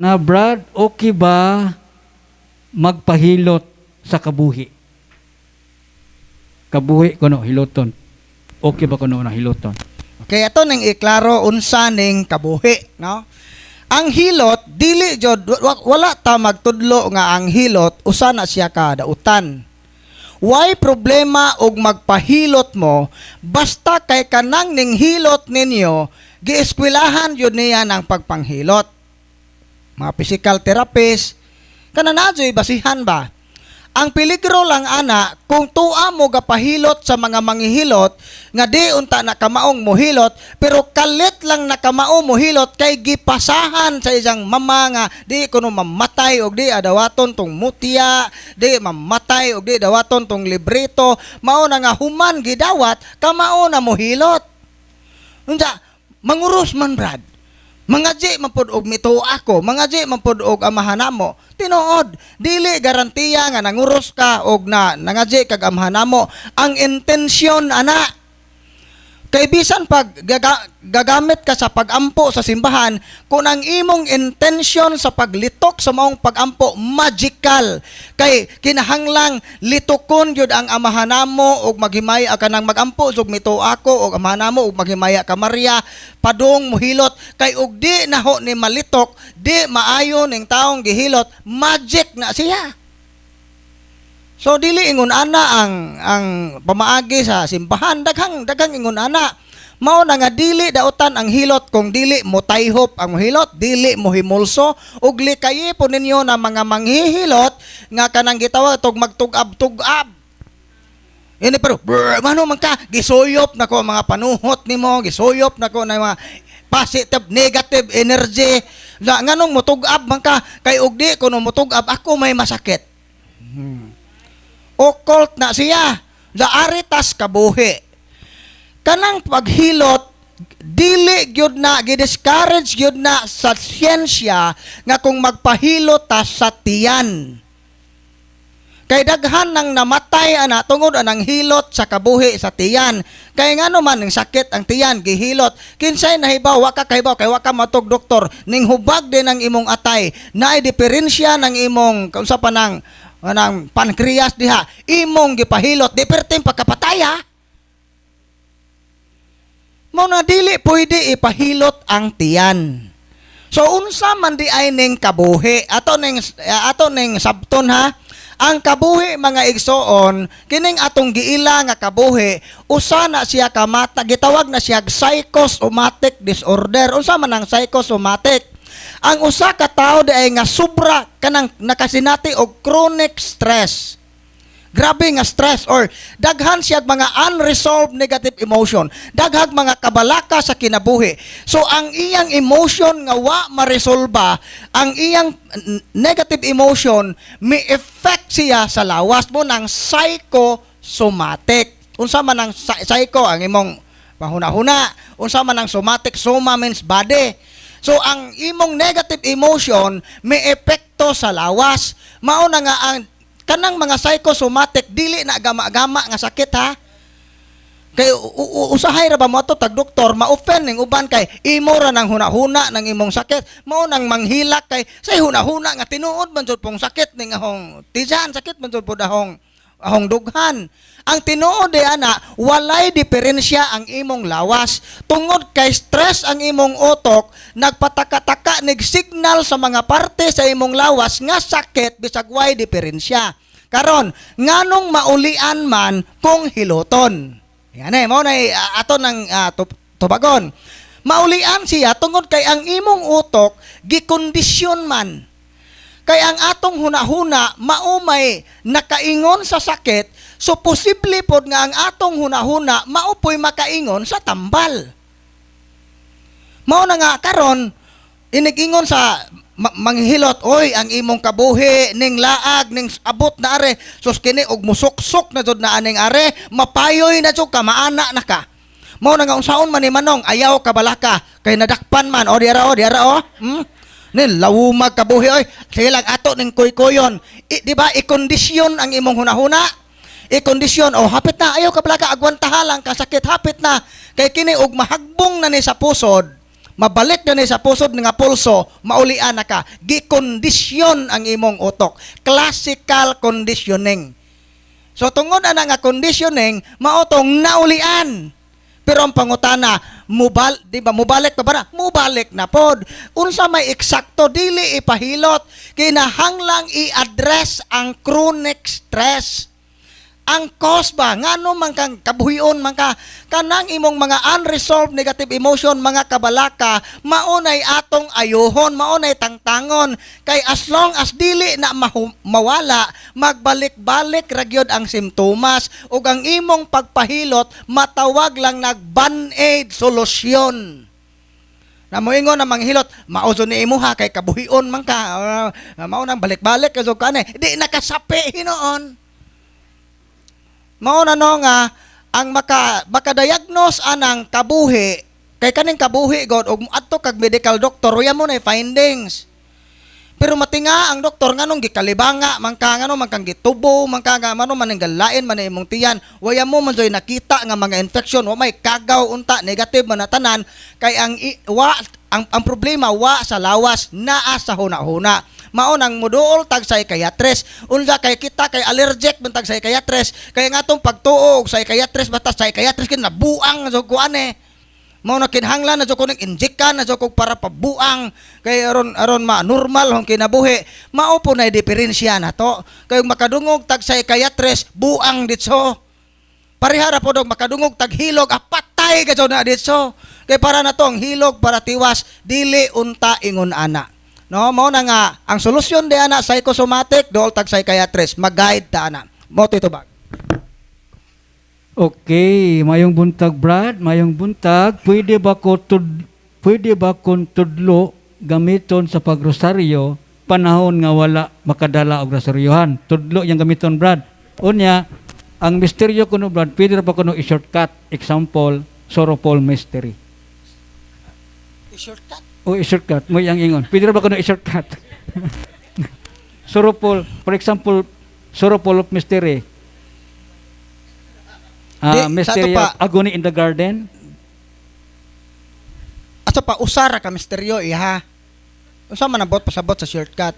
Na Brad, okay ba magpahilot sa kabuhi? Kabuhi kuno hiloton. Okay ba kuno na hiloton? Okay, ato nang iklaro unsa ning kabuhi, no? Ang hilot dili jud, wala ta magtudlo nga ang hilot usa na siya ka dautan. Way problema og magpahilot mo basta kay kanang ning hilot ninyo gieskwelahan jud niya ng pagpanghilot. Mga physical therapist kana na jud basihan ba? Ang peligro lang ana kung tuwa mo gapahilot sa mga manghihilot nga di unta na kamaong mohilot, pero kalit lang nakamao mohilot kay gipasahan sa isang mama nga di kuno mamatay og di adawaton tong mutya, di mamatay og di dawaton tong librito, mao na nga human gidawat kamao na mohilot. Unsa manguros man, Brad? Mangadji man pod og mituo ako, mangadji man pod og amahan namo. Tinuod, dili garantiya nga nanguros ka og na nangadji kag amahan namo. Ang intensyon ana. Kay bisan pag gagamit ka sa pagampo sa simbahan, kung ang imong intention sa paglitok sa maong pagampo magical, kay kinahanglang litokon gyud ang amahan namo og maghimaya ka nang magampo ug mituo ako og amahan namo og maghimaya ka Maria, padung mohilot, kay og di naho ni malitok, di maayo ning taong gihilot, magic na siya. So dili ingon ana ang pamaagi sa simbahan, daghang daghang ingon ana. Mao na nga dili dautan ang hilot kung dili mo tayhop ang hilot, dili mo himulso, ug likayi po ninyo na mga manghihilot nga kanang gitawag tog magtug-ab-tug-ab. Ini pero brr, mano man ka gisuyop nako ang mga panuhot nimo, gisuyop nako na mga positive negative energy. La nganong motug-ab man ka? Kay og di kuno motug-ab ako may masakit. Occult na siya. La aritas kabuhi. Kanang paghilot dili gyud na gi-discourage gyud na sa siyensya nga kung magpahilot ta sa tiyan. Kay daghan nang namatay ana tungod anang hilot sa kabuhi sa tiyan. Kay ngano man ning sakit ang tiyan gihilot. Kinsay nahibaw? Wa ka kahibaw kay wa ka matug doktor. Ning hubag din ang imong atay. Naay diferensya ng imong unsa pa nang anang pancreas diha, imong gipahilot di perting pagkapatay ha. Mao na dili pwede ipahilot ang tiyan. So unsa man di ay ning kabuhi? Ato ning sabton ha. Ang kabuhi, mga igsoon, kining atong giila nga kabuhi, usa na siya kamata, gitawag na siya psychosomatic disorder. Unsa man ang psychosomatic? Ang usa ka tawo di ay nga sobra kanang nakasinati og chronic stress. Grabe nga stress or daghan siya mga unresolved negative emotion. Daghang mga kabalaka sa kinabuhi. So ang iyang emotion nga wa maresolba, ang iyang negative emotion may effect siya sa lawas mo ng psychosomatic. Unsa man ang psycho? Ang imong pahuna-huna. Unsa man ang somatic? Soma means body. So ang imong negative emotion may epekto sa lawas. Mao na nga ang kanang mga psychosomatic dili na gama-gama nga sakit ha. Kay usahay ra ba mo ato tag doktor, ma-offend ning uban kay imo ra nang huna-huna ng imong sakit. Mao nang manghilak kay say huna-huna nga tinuod man jud pong sakit ning ahong tiyan, sakit man jud pud ahong dughan. Ang tinuod di ana, walay diferensya ang imong lawas. Tungod kay stress ang imong utok, nagpataka-taka nig signal sa mga parte sa imong lawas nga sakit bisag way diferensya. Karon, nganong maulian man kung hiloton? Yan eh, mao na ato ng tubagon. Maulian siya tungod kay ang imong utok gikondisyon man. Kay ang atong hunahuna maumay nakaingon sa sakit, so posible pod nga ang atong hunahuna mao poy makaingon sa tambal. Mao na nga karon inigingon sa manghihilot, "Oy, ang imong kabuhi ning laag ning abot na are, sus kini og musuksok na jud na aning are, mapayoy na jud ka, maana na ka." Mao na nga unsaon man ni manong, ayaw ka balaka kay nadakpan man o diara o diara o. Nin lawumag kabuhi oy. Sige lang, ato ning kuykuyon. Di ba ikondisyon ang imong hunahuna? Ikondisyon, oh, hapit na, ayaw ka balaka, agwantaha lang kasakit, hapit na. Kay kini og mahagbong na ni sa pusod, Mabalik na ni sa pusod nga pulso, maulian na ka. Gikondisyon ang imong utok. Classical conditioning. So tungod ana nga conditioning, mao tong naulian. Pero ang pangutana, di ba, mubalik pa ba na? Mubalik na pod. Unsa may eksakto, dili ipahilot. Kinahanglang i-address ang chronic stress. Ang cause ba, ngano man kang kabuhion man ka, kanang imong mga unresolved negative emotion, mga kabalaka, maunay atong ayuhon, maunay tangtangon. Kay as long as dili na mawala, magbalik-balik ra gyud ang simptomas ug ang imong pagpahilot matawag lang nag band-aid solusyon. Na moingon na manghilot, mauso ni imuha kay kabuhion man ka, mao nang balik-balik ka ka ni. Di nakasapi hinuon. Mao na no nga ang makadiagnose anang kabuhi kay kaning kabuhi god og adto kag medical doctor, uya mo na findings. Pero matinga ang doktor nganong gikalibanga man ka, ngano man kang gitubo man ka, nga mano man ang galain man ang imong tiyan, waya mo man joy nakita nga mga infection, wa may kagaw unta, negative man na tanan, kay ang i- wa ang problema wa sa lawas, naa sa huna-huna. Mao nang muduol tag psychiatrist. Unsa kay kita kay allergic man tag psychiatrist, kay nga atong pagtuo og psychiatrist, basta psychiatrist kin nabuang sa kuan eh. Mao na kinahanglan na jud ko ning injectan na jud ko para pabuang kay aron aron ma normal hong kinabuhi. Mao po na diferensya nato. Kay makadungog tag psychiatrist, buang ditso. Parehara po dog makadungog tag hilog, ah, patay ka jud na ditso. Kay para na tong hilog para tiwas, dili unta ingon ana. No, mao na nga ang solusyon di ana psychosomatic, dool tag psychiatrist, mag-guide ta ana. Mo to ba? Okay, mayong buntag, Brad, mayong buntag. Pwede ba kon tudlo gamiton sa pagrosaryo panahon nga wala makadala og rosaryohan? Tudlo yang gamiton, Brad. Unya, ang misteryo kuno, Brad, pwede ra ba kuno i-shortcut? Example, Sorrowful Mystery. Shortcut. O i-shortcut mo yang ingon. Pwede ra ba kuno i-shortcut? Sorrowful, for example, Sorrowful of Mystery. Di, Ah, sa Mystery ato pa. of Agony in the Garden. Ato pa usara ka misteryo iha. Unsa man ang bot pasabot sa shortcut?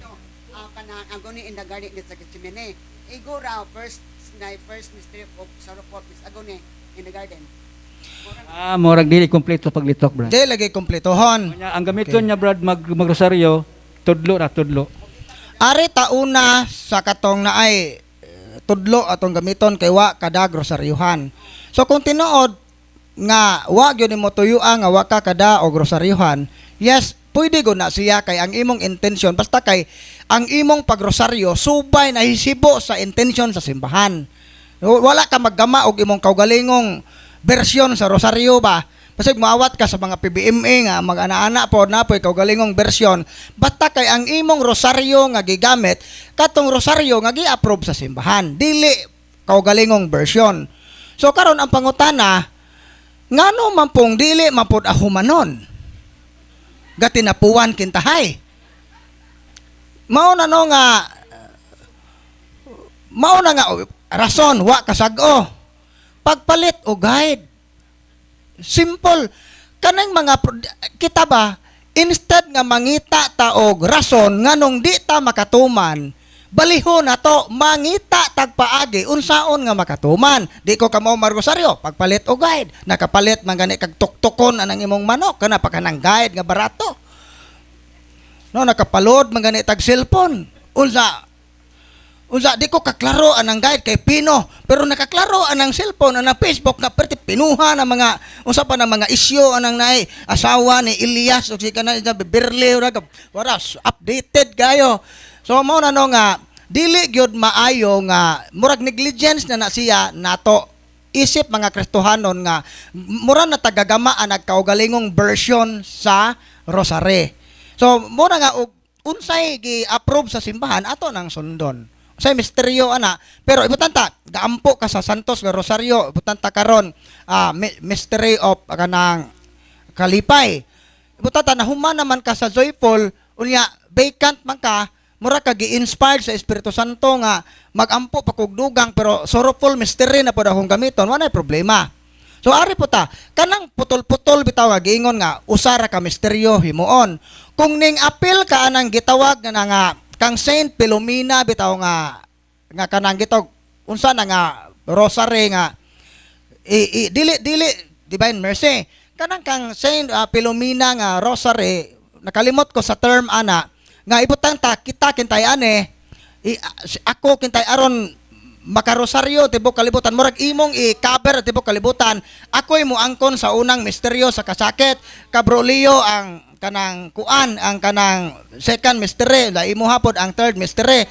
No, kanang Agony in the Garden sa Gethsemane. Igo ra first na first mystery of sorrowful is Agony in the Garden. Ah, murag dili kompleto paglitok, Brad. Di lagi kompletohon. Unya, ang gamiton niya, Brad, magrosaryo, tudlo ra, tudlo. Ari tauna sa katong na ay tudlo atong gamiton kay wa kada grosaryuhan. So kung tinuod nga wa gyud nimo tuyua nga wa ka kada og grosaryuhan, yes, pwede gud na siya kay ang imong intention basta kay ang imong pagrosaryo subay nahisibo sa intention sa simbahan. Wala ka maggama og imong kaugalingong bersyon sa rosaryo ba. Basig moawat ka sa mga PBMA nga mag-ana-ana po na po kaugalingong bersyon. Basta kay ang imong rosaryo nga gigamit katong rosaryo nga gi-approve sa simbahan, dili kaugalingong version. So karon ang pangutana, ngano man pong dili man pod ahumanon? Gatinapuan kintahay. Mao na nga rason wa kasag-o. Pagpalit og guide. Simple. Kanang mga kita ba, instead nga mangita ta og rason nganong di ta makatuman, baliho na to, mangita tag paagi unsaon nga makatuman. Di ko kamo margosaryo, pagpalit og guide. Nakapalit man gani kag tuktukon anang imong manok kana pa kanang guide nga barato. No, nakapalod man gani tag cellphone. Unsa Unsa di ko kaklaro anang guide kay pino, pero nakaklaro anang cellphone, anang Facebook nga perti pinuha na mga unsa pa na mga isyu anang naay asawa ni Elias o si kanang Berle, ora wala updated kayo. So mao na no nga dili gyud maayo nga murag negligence na na siya nato isip mga Kristohanon nga mura na tagagama ang nagkaugalingong version sa rosary. So mura nga og unsay gi-approve sa simbahan ato nang sundon. Unsay misteryo ana, pero ibutanta gaampo ka sa Santos nga Rosaryo, ibutanta karon mystery of kanang kalipay. Ibutanta nahuman naman ka sa joyful, unya vacant man ka, mura ka gi-inspired sa Espiritu Santo nga magampo pa kog dugang pero sorrowful mystery na pod akong gamiton, wala problema. So ari po ta, kanang putol-putol bitaw nga giingon nga usa ra ka misteryo himuon. Kung ning apil ka anang gitawag nga na nga kang Saint Philomena bitaw nga nga kanang gitawag unsa na nga rosary nga i, dili dili Divine Mercy, kanang kang Saint Philomena nga rosary, nakalimot ko sa term ana, nga ibutang ta kita kintay ane i, ako kintay aron makarosaryo tibok kalibutan, murag imong i-cover tibok kalibutan. Ako'y muangkon sa unang misteryo sa kasakit, kabrolio ang kanang kuan, ang kanang second mystery, la imo hapod ang third mystery.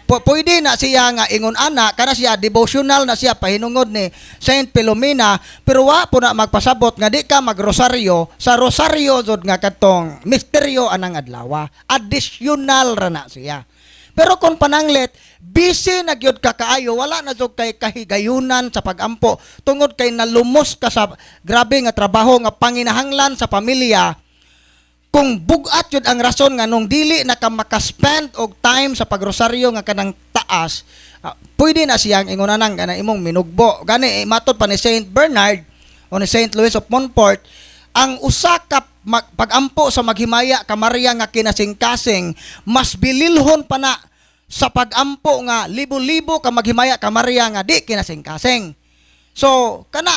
Pwede na siya nga ingon ana, kana siya devotional na siya pahinungod ni Saint Philomena, pero wa po na magpasabot nga di ka magrosaryo sa rosaryo jud nga katong misteryo anang adlaw. Additional ra na siya. Pero kung pananglit busy na gyud ka kaayo, wala na jud kay kahigayunan sa pagampo tungod kay nalumos ka sa grabe nga trabaho nga panginahanglan sa pamilya, kung bugat yun ang rason nga nung dili na ka makaspend og time sa pagrosaryo nga kanang taas, pwede na siyang ingunanan kanang imong minugbo. Gani eh, matod pa ni Saint Bernard o ni Saint Louis of Montfort, ang usa ka pagampo sa maghimaya ka Maria nga kinasingkasing mas bililhon pa na sa pagampo nga libo-libo ka maghimaya ka Maria nga di kinasingkasing. So kana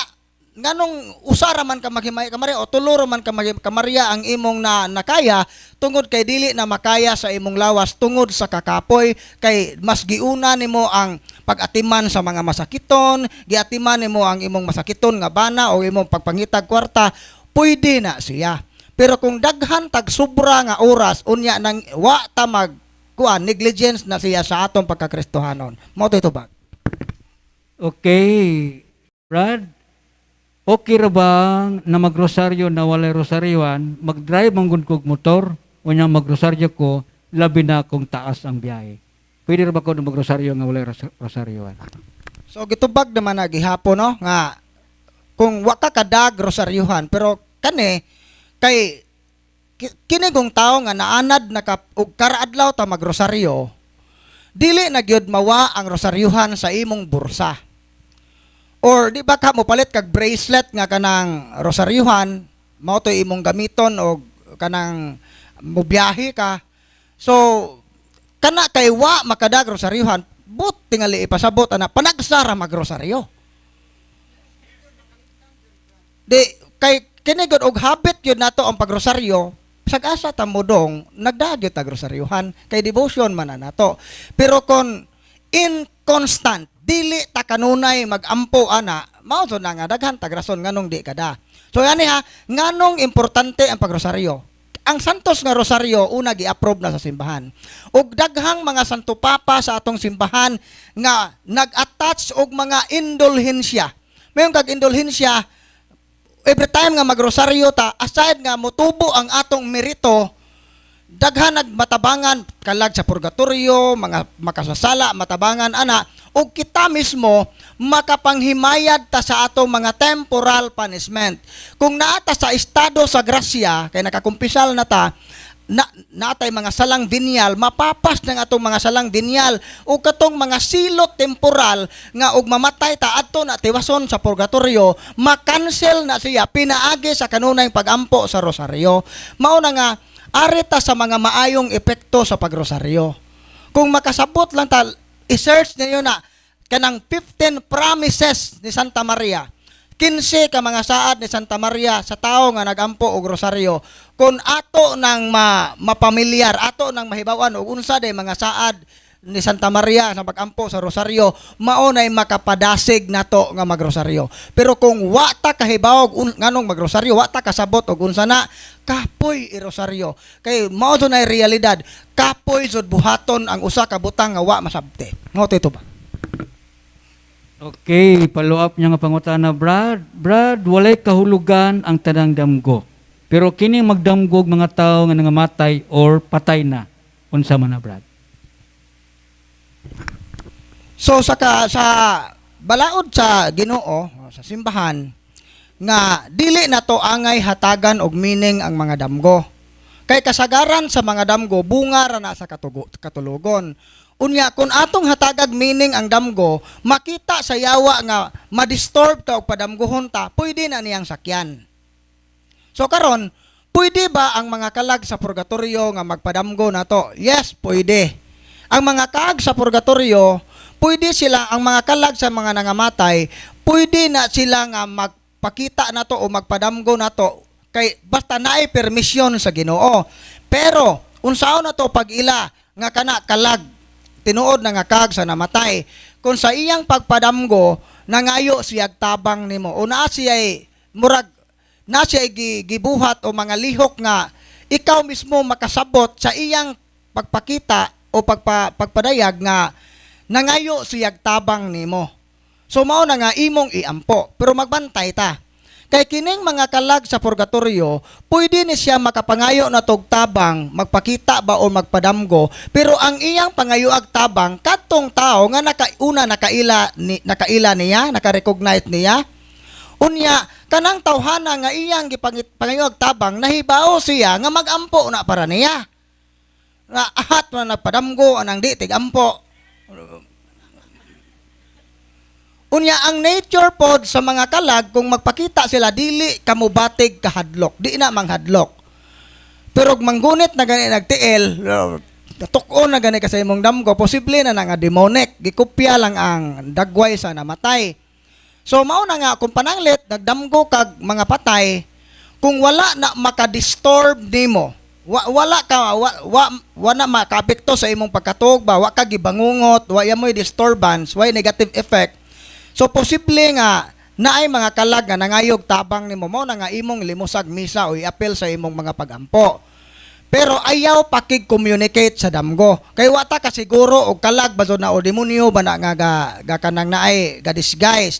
nganong usara man ka maghimaya ka Maria o tulo ra man ka maghimaya ka Maria ang imong na nakaya tungod kay dili na makaya sa imong lawas tungod sa kakapoy, kay mas giuna nimo ang pag-atiman sa mga masakiton, giatiman nimo ang imong masakiton nga bana o imong pagpangitag kwarta, pwede na siya. Pero kung daghan tag sobra nga oras unya nang wa ta mag kuan, negligence na siya sa atong pagkakristohanon. Mao to ba? Okay. Brad, okay ra bang na magrosaryo na walay rosaryoan, mag-drive man gud kog motor, unya magrosaryo ko, labi na kung taas ang biyahe? Pwede ra ba ko na magrosaryo nga walay rosaryoan? So gitubag naman na gihapon, no, nga kung wa ka kadag rosaryuhan, pero kani kay kini kung tao nga naanad na ka, og karaadlaw ta magrosaryo, dili na gyud mawa ang rosaryuhan sa imong bursa. Or di ba ka mo palit kag bracelet nga kanang rosaryuhan, mao to imong gamiton og kanang mobiyahe ka. So kana kay wa makadag rosaryuhan, but tingali ipasabot ana panagsara magrosaryo. Di kay kini gud og habit yun nato ang pagrosaryo, sag-asa ta mo dong nagdagyot tag rosaryuhan kay devotion man na nato. Pero kon inconstant, dili ta kanunay magampo ana, mao to na nga daghan tag rason nganong di kada. So yani ha, nganong importante ang pagrosaryo? Ang Santos nga Rosaryo una gi-approve na sa simbahan. Ug daghang mga Santo Papa sa atong simbahan nga nag-attach og mga indulhensya. Mayon kag indulhensya, every time nga magrosaryo ta, aside nga motubo ang atong merito, daghan nagmatabangan kalag sa purgatorio, mga makasasala, matabangan ana, ug kita mismo makapanghimayad ta sa atong mga temporal punishment. Kung naa ta sa estado sa grasya, kay nakakumpisal na ta, na natay mga salang venial, mapapas ng atong mga salang venial o katong mga silot temporal nga og mamatay ta adto na tiwason sa purgatorio, makancel na siya pinaagi sa kanunay pagampo sa rosaryo. Mao na nga ari ta sa mga maayong epekto sa pagrosaryo. Kung makasabot lang ta, i-search ninyo na kanang 15 promises ni Santa Maria, 15 ka mga saad ni Santa Maria sa tao nga nagampo og rosaryo. Kung ato nang mapamilyar, ato nang mahibawan og unsa day mga saad ni Santa Maria sa pagampo sa rosaryo, mao nay makapadasig nato nga magrosaryo. Pero kung wa ta kahibaw nganong magrosaryo, wa ta kasabot og unsa na, kapoy irosaryo. Kay mao to nay realidad, kapoy jud buhaton ang usa ka butang nga wa masabte. Mao to ito ba? Okay, follow up niya nga pangutana, Brad. Brad, walay kahulugan ang tanang damgo. Pero kini magdamgog mga tao nga nangamatay or patay na. Unsa man na, Brad? So sa balaod sa Ginoo sa simbahan nga dili na to angay hatagan og meaning ang mga damgo. Kay kasagaran sa mga damgo bunga ra na sa katulugon. Unya kung atong hatagag meaning ang damgo, makita sa yawa nga ma-disturb ka og padamgohon ta, pwede na niyang sakyan. So karon, pwede ba ang mga kalag sa purgatorio nga magpadamgo nato? Yes, pwede. Ang mga kaag sa purgatorio, pwede sila, ang mga kalag sa mga nangamatay, pwede na sila nga magpakita nato o magpadamgo nato kay basta naay permisyon sa Ginoo. Pero unsaon na to pag ila nga kana kalag, tinuod na nga kag sa namatay, kung sa iyang pagpadamgo nangayo siyag tabang nimo o naa siya'y murag na siya gibuhat o mga lihok nga ikaw mismo makasabot sa iyang pagpakita o pagpadayag nga nangayo siyag tabang nimo. So mao na nga imong iampo, pero magbantay ta. Kay kining mga kalag sa purgatorio, pwede ni siya makapangayo na tog tabang, magpakita ba o magpadamgo, pero ang iyang pangayoag tabang kadtong tao nga nakauna nakaila niya, naka-recognize niya. Unya, kanang tawhana nga iyang gipangayog tabang, nahibaw siya nga magampo na para niya. Nga ahat na nagpadamgo anang di tig-ampo. Unya, ang nature pod sa mga kalag, kung magpakita sila, dili kamubatig kahadlok, di na manghadlok. Pero kung manggunit na gani nagtiil, tukon na gani ka sa imong damgo, posible na nga demonic, gikopya lang ang dagway sa namatay. So mao na nga kung pananglit nagdamgo kag mga patay, kung wala na makadisturb nimo, wala ka wa na makaapekto sa imong pagkatuog ba, wa ka gibangungot, wa mo'y disturbance, wa negative effect. So posible nga naay mga kalag nga nangayog tabang nimo, mao na nga imong limusag misa o iapil sa imong mga pagampo. Pero ayaw pakig-communicate sa damgo. Kay wa ta kasiguro og kalag ba na o demonyo ba na nga ga kanang naay ga disguise.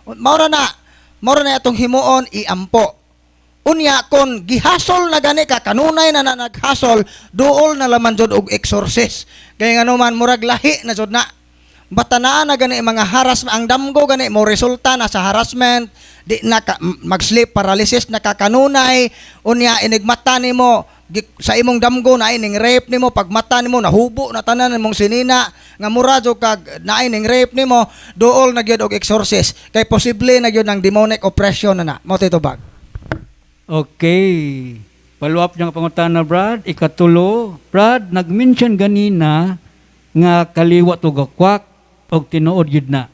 Mao ra na atong himuon, iampo. Unya kon gihasol na gani ka, kanunay na na naghasol, duol na laman jud og exorcist. Kay ngano man murag lahi na jud na. Bata naa na gani mga harass ang damgo gani mo resulta na sa harassment, di na ka, mag-sleep paralysis na kakanunay. Unya inigmata nimo sa imong damgo na ining rape nimo, pag mata nimo nahubo na tanan nimong sinina nga mura jud kag naay ning rape nimo, duol na gyud og exorcist kay posible na gyud ang demonic oppression na na mo titubag. Okay. Follow up niyang pangutana, Brad. Ikatulo, Brad, nag-mention ganina nga kaliwat og wakwak og tinuod yun na.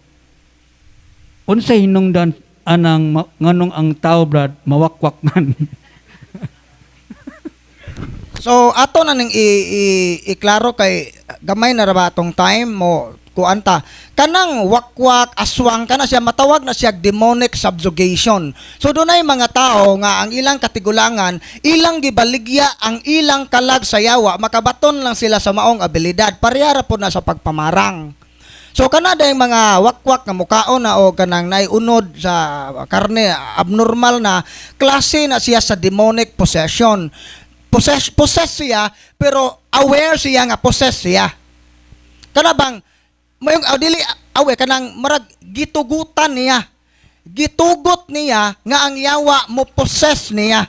Unsa hinungdan anang nganong ang tao, Brad, mawakwak man? So ato na ning iklaro kay gamay na ra ba atong time mo kuan ta. Kanang wakwak, aswang, kana siya matawag na siya demonic subjugation. So dunay mga tao nga ang ilang katigulangan, ilang gibaligya ang ilang kalag sa yawa, makabaton lang sila sa maong abilidad. Pareha ra po na sa pagpamarang. So kana dayong mga wakwak nga mukaon na o kanang naiunod sa karne, abnormal na klase na siya sa demonic possession. Possess siya pero aware siya nga possess siya. Kana bang mayong dili awe kanang marag gitugutan niya. Gitugot niya nga ang yawa mo possess niya.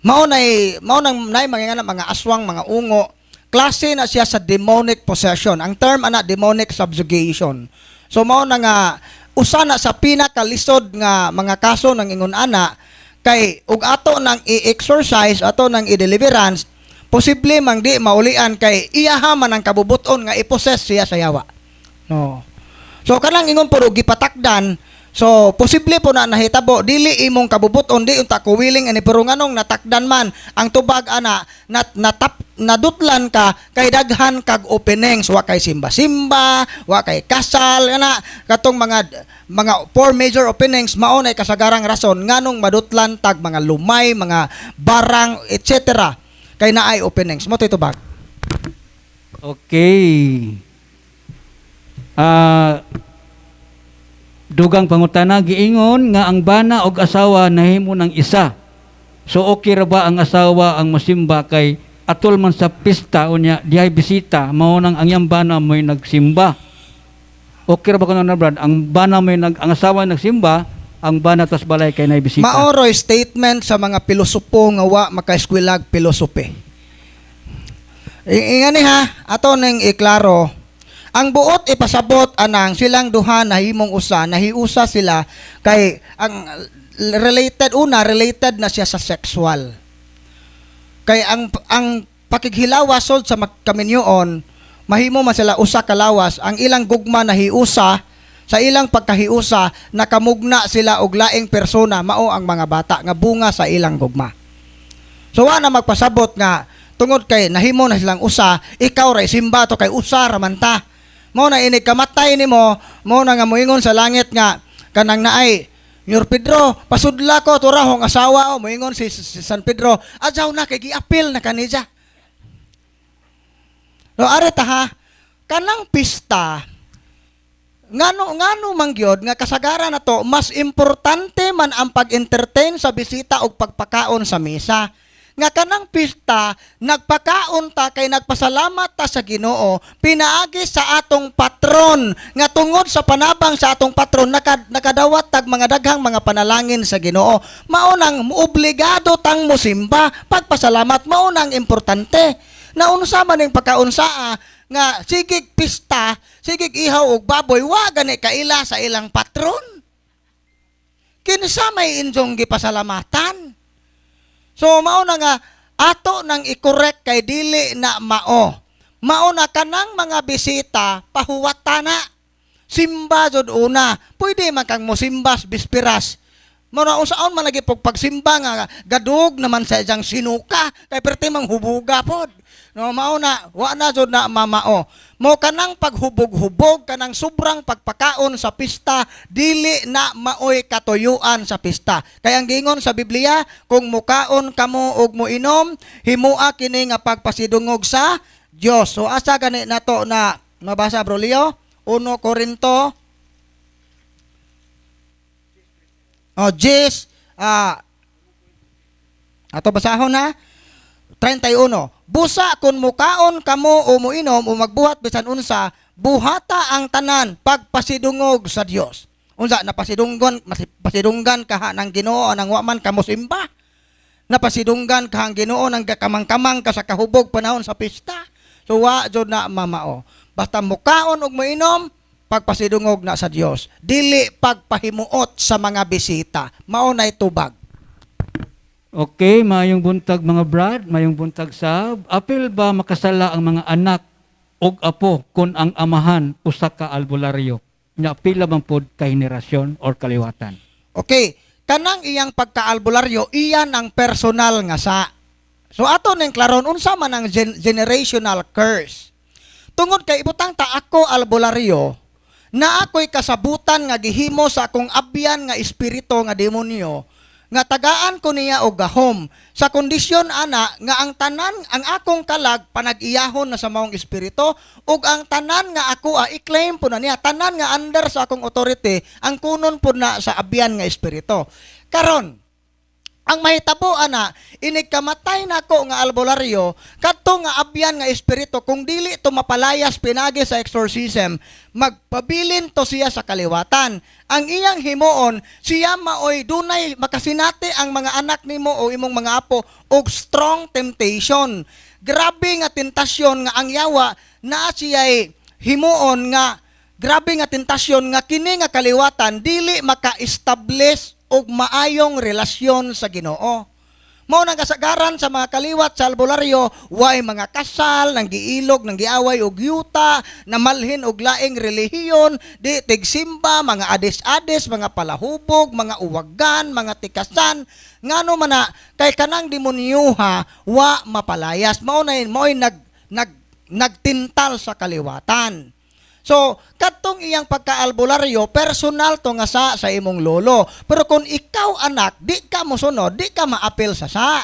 Mao nang nay mga nga mga aswang, mga ungo, klase na siya sa demonic possession. Ang term ana demonic subjugation. So mao na nga usa na sa pinakalisod nga mga kaso ng ingon ana kay ug ato nang i-exorcise, ato nang i-deliverance, posible mang di maulian kay iyaha man ang kabubuton nga i-possess siya sa yawa. No. So kanang ingon puro gipatakdan, so posible po na nahitabo dili imong kabubuton, di unta ko willing ani, pero nganong natakdan man ang tubag ana nat natap nadutlan ka kay daghan kag openings, wa kay simba-simba, wa kay kasal ana, katong mga four major openings mao nay kasagarang rason nganong madutlan tag mga lumay, mga barang, etc. Kay naay openings mo tubag. Okay. Dugang pangutana, giingon nga ang bana og asawa nahimo ng isa. So okay ra ba ang asawa ang mosimba kay atol man sa pista, unya dihay bisita, mao nang ang iyang bana mo'y nagsimba? Okay ra ba kuno na, Brad? Ang bana mo'y nag ang asawa nagsimba, ang bana tas balay kay nay bisita. Maoroy statement sa mga pilosopo nga wa makaeskwelag philosophy. Ingani ha, ato ning iklaro. Ang buot ipasabot anang silang duha nahimong usa, nahiusa sila kay ang related una, related na siya sa sexual. Kay ang pakighilawas sod sa magkaminyoon, mahimo man sila usa ka lawas, ang ilang gugma nahiusa, sa ilang pagkahiusa nakamugna sila og laing persona, mao ang mga bata nga bunga sa ilang gugma. So wa na magpasabot nga tungod kay nahimo na silang usa, ikaw ra simba to kay usa ra man ta. Mao na inig kamatay nimo, mao na nga moingon sa langit nga kanang naay Nyor Pedro, pasudla ko tura hong asawa o moingon si San Pedro, adyaw na kay giapil na kanija. So are ta ha, kanang pista ngano ngano man gyud nga kasagaran na to mas importante man ang pag-entertain sa bisita ug pagpakaon sa misa. Nga kanang pista nagpakaon ta kay nagpasalamat ta sa Ginoo pinaagi sa atong patron, nga tungod sa panabang sa atong patron nakadawat tag mga daghang mga panalangin sa Ginoo. Mao nang obligado tang mosimba pagpasalamat, mao nang importante. Naunsa man ning pagkaunsaa nga sigig pista, sigig ihaw og baboy, wa gani kaila sa ilang patron. Kinsa may inyong gipasalamatan? So mao na nga ato nang i-correct kay dili na mao. Mao na kanang mga bisita pahuwata na. Simba jud una. Pwede man kang mosimbas bispiras. Mao na unsaon man lagi pag pagsimba nga gadug naman sa iyang sinuka kay perti mang hubuga pod. No, mao na wa na jud na mamao. Mo kanang paghubog-hubog, kanang sobrang pagpakaon sa pista, dili na maoy katuyuan sa pista. Kay ang giingon sa Biblia, kung mukaon kamo og moinom, himua kini nga pagpasidungog sa Dios. So asa gani nato na mabasa, Bro Leo? 1 Corinto. Oh, Jis, ato basahon na. 31. Busa kung mukaon kamo o muinom o magbuhat bisan unsa, buhata ang tanan pagpasidungog sa Dios. Unsa napasidunggon, pasidunggan kaha ng Ginoo nang wa man kamo simba. Napasidunggan kaha ang Ginoo nang gakamang-kamang ka sa kahubog panahon sa pista. So wa jud na mamao. Basta mukaon og muinom, pagpasidungog na sa Dios. Dili pagpahimuot sa mga bisita. Mao nay tubag. Okay, mayong buntag mga brad, mayong buntag sab. Apil ba makasala ang mga anak og apo kung ang amahan usa ka albularyo? Nya pila man pod ka henerasyon or kaliwatan? Okay, kanang iyang pagkaalbularyo, iyan ang personal nga sa. So ato ning klaron unsa man ang generational curse. Tungod kay ibutang ta ako albularyo, na ako'y kasabutan nga gihimo sa akong abyan nga espiritu nga demonyo, nga tagaan ko niya og gahom sa kondisyon ana nga ang tanan ang akong kalag panag-iyahon na sa maong espiritu, ug ang tanan nga ako i-claim po na niya, tanan nga under sa akong authority ang kunon po na sa abyan nga espiritu. Karon ang mahitabo ana, inig kamatay nako nga albularyo, kadto nga abyan nga espiritu kung dili to mapalayas pinagi sa exorcism, magpabilin to siya sa kaliwatan. Ang iyang himuon, siya maoy dunay makasinati ang mga anak nimo o imong mga apo og strong temptation. Grabe nga tentasyon nga ang yawa naa siya'y himuon nga grabe nga tentasyon nga kini nga kaliwatan dili maka-establish og maayong relasyon sa Ginoo. Mao nang kasagaran sa mga kaliwat sa albularyo, way mga kasal, nang giilog, nang giaway og yuta, namalhin og laing relihiyon, di tigsimba, mga ades-ades, mga palahubog, mga uwagan, mga tikasan, ngano man na kay kanang demonyuha wa mapalayas. Mao na mao'y nagtintal sa kaliwatan. So, kadtong iyang pagkaalbularyo, personal to nga sa imong lolo. Pero kung ikaw anak, di ka mosunod, di ka maapil sa sa.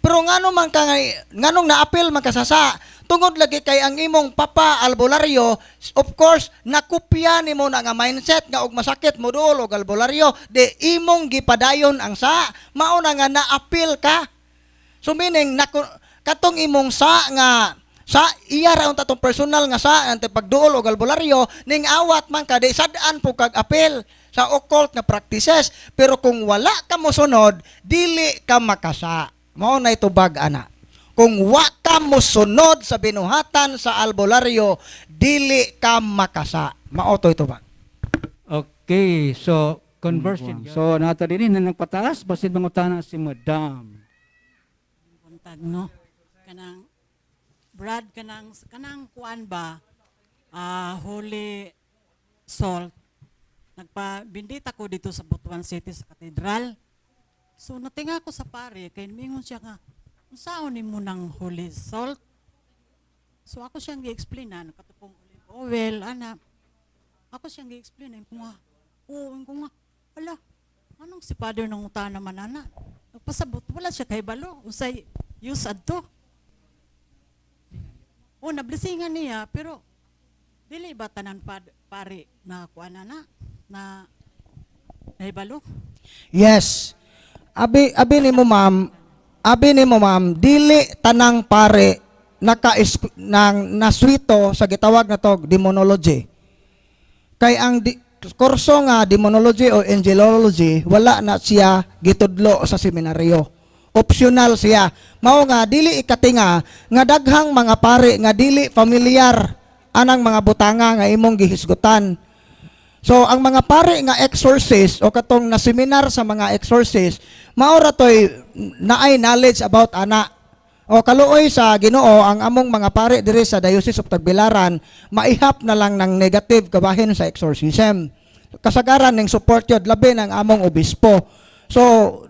Pero ngano man ka nganong naapil man ka sa sa? Tungod lagi kay ang imong papa albularyo, of course, nakopya nimo na nga mindset nga og masakit mo duol og albularyo, di imong gipadayon ang sa. Mao na nga naapil ka. So meaning katong imong sa nga sa iya ra unta tong personal nga sa ante pagduol og albularyo ning awat man ka di sad-an po kag apel sa occult nga practices, pero kung wala ka mosunod dili ka makasa. Mao na tubag ana. Kung wa ka mosunod sa binuhatan sa albularyo, dili ka makasa. Mao to'y tubag. Okay, so conversion. So nata din na nagpataas basin mangutana si Madam. Buntag, no? Kanang Brad, kanang kanang kuan ba, holy salt. Nagpa bindita ko dito sa Butuan City sa Cathedral. So natinga ko sa pare kay mingon siya nga, "Unsaon nimo nang holy salt?" So ako siyang gi-explainan katupong olive oil ana. Ako siyang gi-explain ko nga, oo, ko nga, ala, anong si father nang utana naman ana? Nagpasabot, wala siya kahibalo. Unsay use adto? Oh, nablesingan niya, pero dili ba tanan pare na kuan na na na nahibalo? Yes. Abi abi nimo, ma'am, abi nimo, ma'am, dili tanang pare naka nang naswito sa gitawag na tog demonology. Kay ang kurso nga demonology o angelology, wala na siya gitudlo sa seminaryo. Optional siya. Mao nga dili ikatinga nga daghang mga pare nga dili familiar anang mga butanga nga imong gihisgutan. So ang mga pare nga exorcist o katong na seminar sa mga exorcist, mao ra toy naay knowledge about ana. O kaluoy sa Ginoo, ang among mga pare diri sa Diocese of Tagbilaran maihap na lang ng negative kabahin sa exorcism. Kasagaran ning support yun, labi ng among obispo. So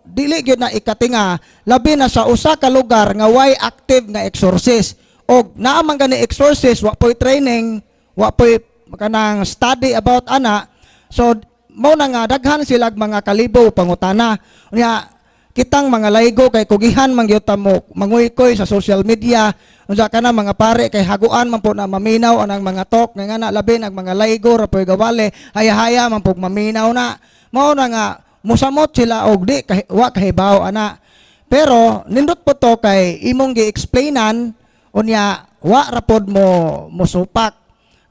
dili gyud na ikatinga, labi na sa usa ka lugar nga way active nga exorcist. Og naa man gani exorcist, wa poy training, wa poy kanang study about ana. So mao na nga daghan silag mga kalibo pangutana. Unya kitang mga laygo kay kugihan man gyud ta mo manguykoy sa social media. Unsa kana mga pare kay haguan man po na maminaw anang mga talk nga na labi nag mga laygo ra poy gawale, haya-haya man pug maminaw na. Mao na nga musamot sila og di wa kahibaw ana. Pero nindot po to kay imong gi-explainan, unya wa ra pod mo musupak.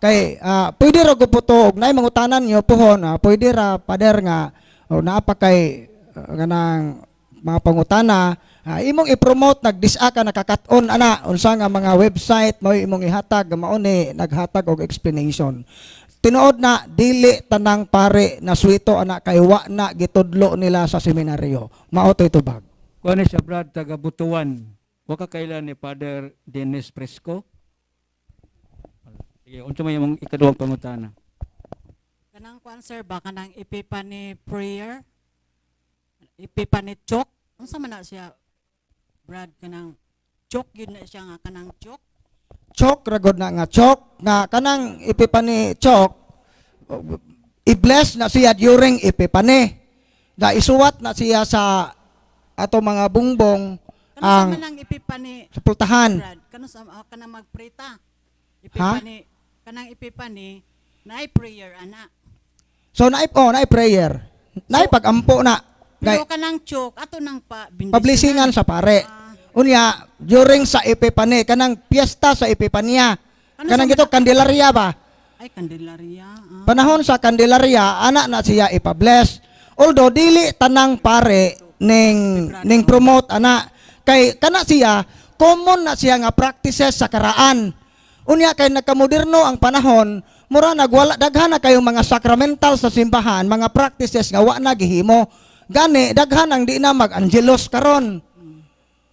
Kay pwede ra gud po to og naay mangutanan niyo pohon, pwede ra, pader, nga o naa pa kay kanang mga pangutana, imong i-promote nagdis-a ka nakakat-on ana unsa nga mga website mo imong ihatag nga mao ni naghatag og explanation. Tinuod na dili tanang pare na swito ana kay wa na gitudlo nila sa seminaryo. Mao to'y tubag. Kuan ni siya, Brad, taga Butuan. Wa ka kailan ni Father Dennis Fresco? Sige, unsa may imong ikaduhang pangutana? Kanang kuan, sir, ba, kanang Epiphany prayer, Epiphany chalk, unsa man na siya, Brad, kanang chalk yun na siya nga kanang chalk? Chalk ragod na nga chalk nga kanang Epiphany chalk, i-bless na siya during Epiphany na isuwat na siya sa ato mga bungbong Kano ang sa man ang Epiphany, sa pultahan. Brad? Kano sa kanang magpray ta? Epiphany, kanang Epiphany naay prayer ana. So naay, oh, naay prayer, naay pagampo na. Pero Kay, kanang chalk ato nang pa pablesingan sa pare. Unya during sa Epiphany, kanang piyesta sa Epipanya, Ano kanang sa gito Candelaria ba? Ay, Candelaria. Panahon sa Candelaria, ana na siya ipa-bless. Although dili tanang pare ning ning promote ana kay kana siya common na siya nga practices sa karaan. Unya kay nagkamoderno ang panahon, mura nagwala daghan na kayong mga sacramental sa simbahan, mga practices nga wa na gihimo. Gani daghan ang di na mag-angelos karon.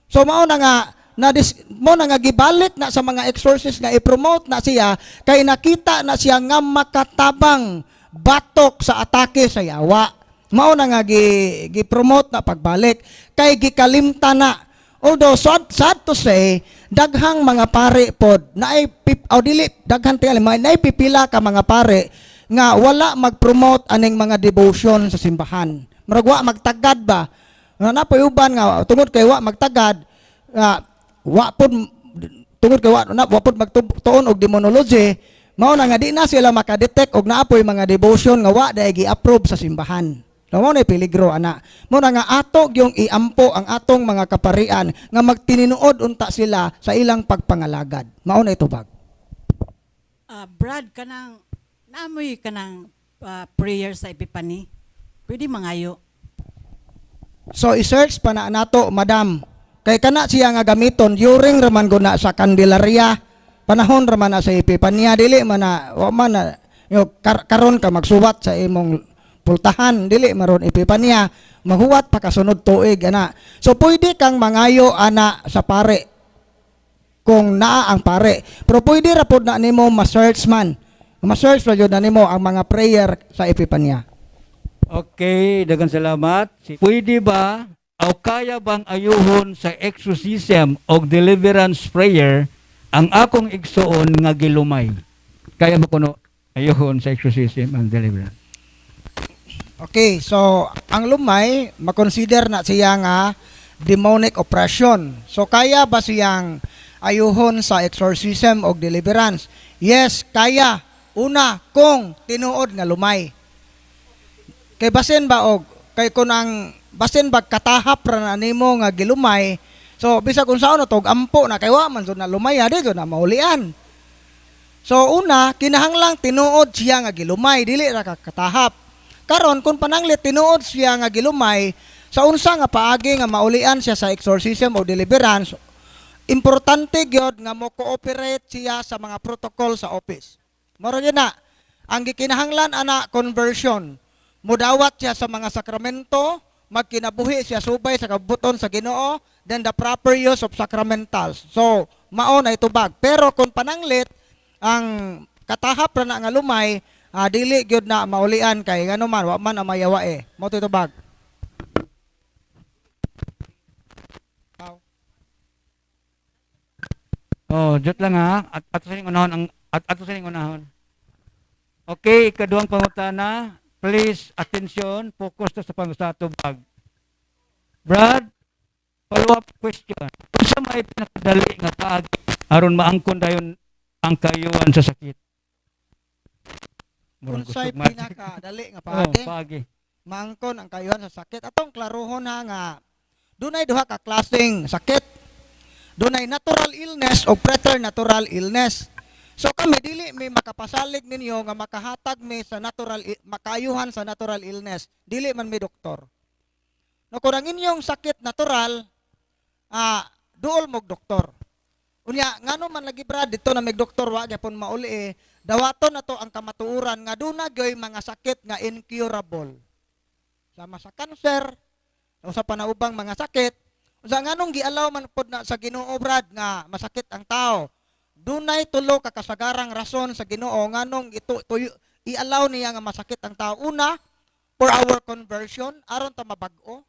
So mao na nga na dis, mo na nga gibalik na sa mga exorcist nga i-promote na siya kay nakita na siya nga makatabang batok sa atake sa yawa. Mao na nga gi, gi-promote na pagbalik kay gikalimta na. Although sad, sad to say, daghang mga pare pod naay pip, o dili daghan tingali, mga naay pipila ka mga pare nga wala mag-promote aning mga devotion sa simbahan. Murag wa magtagad ba? Na napoy uban nga tungod kay wa magtagad, wa pod tungod kay wa na wa pod magtuon og demonology, mao na nga di na sila makadetect og naapoy mga devotion nga wa dai gi-approve sa simbahan. So, mao na peligro ana. Mao na nga ato gyung iampo ang atong mga kaparian nga magtininuod unta sila sa ilang pagpangalagad. Mao na itubag. Brad, kanang naamoy kanang prayer sa Epiphany. Pwede mangayo. So i-search pa na nato, madam. Kay kana siya nga gamiton during raman gud na sa Candelaria, panahon raman na sa Epipanya, dili man na wa man na yo, karon ka magsuwat sa imong pultahan, dili maron Epipanya, maghuwat pa kasunod tuig ana. So pwede kang mangayo ana sa pare kung naa ang pare. Pero pwede ra pod na nimo ma-search man. Ma-search ra jud na nimo ang mga prayer sa Epipanya. Okay, daghang salamat. Pwede ba o kaya bang ayuhon sa exorcism o deliverance prayer ang akong igsuon nga gilumay? Kaya ba kuno ayuhon sa exorcism and deliverance? Okay, so ang lumay, makonsider na siya nga demonic oppression. So kaya ba siyang ayuhon sa exorcism o deliverance? Yes, kaya. Una, kung tinuod nga lumay. Kay basin ba og kay kun ang basin ba katahap ra na nimo nga gilumay, so bisag unsaon na to og ampo na kay wa man jud na lumay, di jud na maulian. So una, kinahanglang tinuod siya nga gilumay, dili ra ka katahap. Karon kung pananglit tinuod siya nga gilumay, sa unsa nga paagi nga maulian siya sa exorcism o deliverance, importante gyud nga mo cooperate siya sa mga protocol sa office. Moro gyud na. Ang gikinahanglan ana, conversion. Mudawat siya sa mga sakramento, magkinabuhi siya subay sa kabubut-on sa Ginoo, then the proper use of sacramentals. So, mao na itubag. Pero kung pananglit ang katahap ra na nga lumay, dili gyud na maulian kay ngano man wa man ang mayawa eh. Mao to itubag. Pao. Oh, jot lang ha. At ato sa unahon ang at ato sa unahon. Okay, ikaduhang pangutana. Please, attention, focus to sa pang-sa tubag. Brad, follow-up question. Unsa may pinakadali nga paagi aron maangkon dayon ang kayuhan sa sakit? Murag Unsay kusog man. pinakadali nga Oh, paagi? Paagi. Maangkon ang kayuhan sa sakit. Atong klarohon ha nga dunay duha ka klaseng sakit. Dunay natural illness o preternatural illness. So kami dili mi makapasalig ninyo nga makahatag mi sa natural makayuhan sa natural illness. Dili man mi doktor. No, kung ang inyong sakit natural, duol mog doktor. Unya ngano man lagi, Brad, dito na mig doktor wa gyapon mauli eh. Dawaton na to ang kamatuoran nga duna gyoy mga sakit nga incurable. Sama sa cancer, o sa panaubang mga sakit. Unsa nganong gialaw man pod na sa Ginoo, Brad, nga masakit ang tao? Dunay tulo ka kasagarang rason sa Ginoo nganong ito tuyo, i-allow niya nga masakit ang tao. Una, for our conversion, aron ta mabag-o.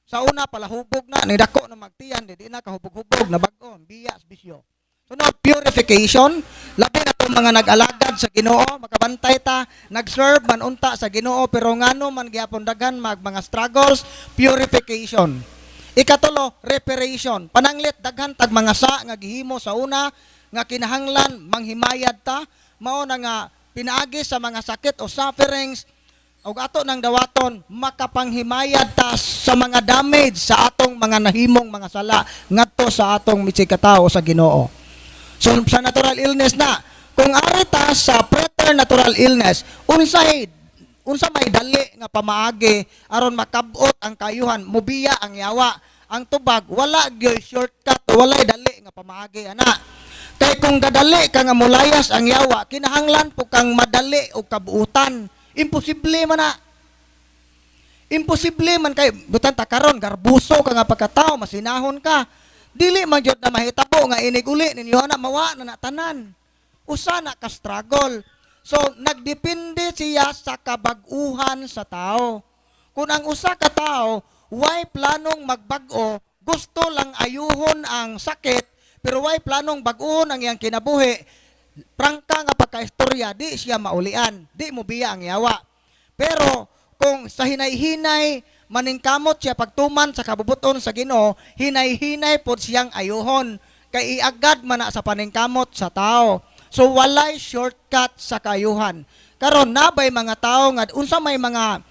Sa una palahubog na ni dako na magtiyan, di na kahubog-hubog na bag-o, biya sa bisyo. So no, purification, labi na tong mga nag-alagad sa Ginoo, makabantay ta, nag-serve man unta sa Ginoo pero ngano man gyapon daghan mag mga struggles, purification. Ikatulo, reparation. Pananglit daghan tag mga sa nga gihimo sa una nga kinahanglan manghimayad ta, mao na nga pinaagi sa mga sakit o sufferings ug ato nang dawaton makapanghimayad ta sa mga damage sa atong mga nahimong mga sala ngadto sa atong mitsikatao sa Ginoo. So sa natural illness na, kung ari ta sa preternatural illness, unsay unsa may dali nga pamaagi aron makabot ang kayuhan, mubiya ang yawa? Ang tubag, wala gyoy shortcut, walay dali nga pamaagi ana. Kay kung gadali ka nga mulayas ang yawa, kinahanglan po kang madali og kabuutan. Imposible man na. Imposible man kay butan ta karon garbuso ka nga pagkatao, masinahon ka. Dili man jud na mahitabo nga inig uli ninyo ana mawa na na tanan. Usa na ka struggle. So nagdepende siya sa kabag-uhan sa tao. Kung ang usa ka tao way planong magbag-o, gusto lang ayuhon ang sakit, pero way planong bag-uhon ang iyang kinabuhi, prangka nga pagkaistorya, di siya maulian, di mo biya ang yawa. Pero kung sa hinay-hinay maningkamot siya pagtuman sa kabubuton sa Ginoo, hinay-hinay pod siyang ayuhon kay iagad man na sa paningkamot sa tao. So walay shortcut sa kayuhan. Karon nabay mga tao nga unsa may mga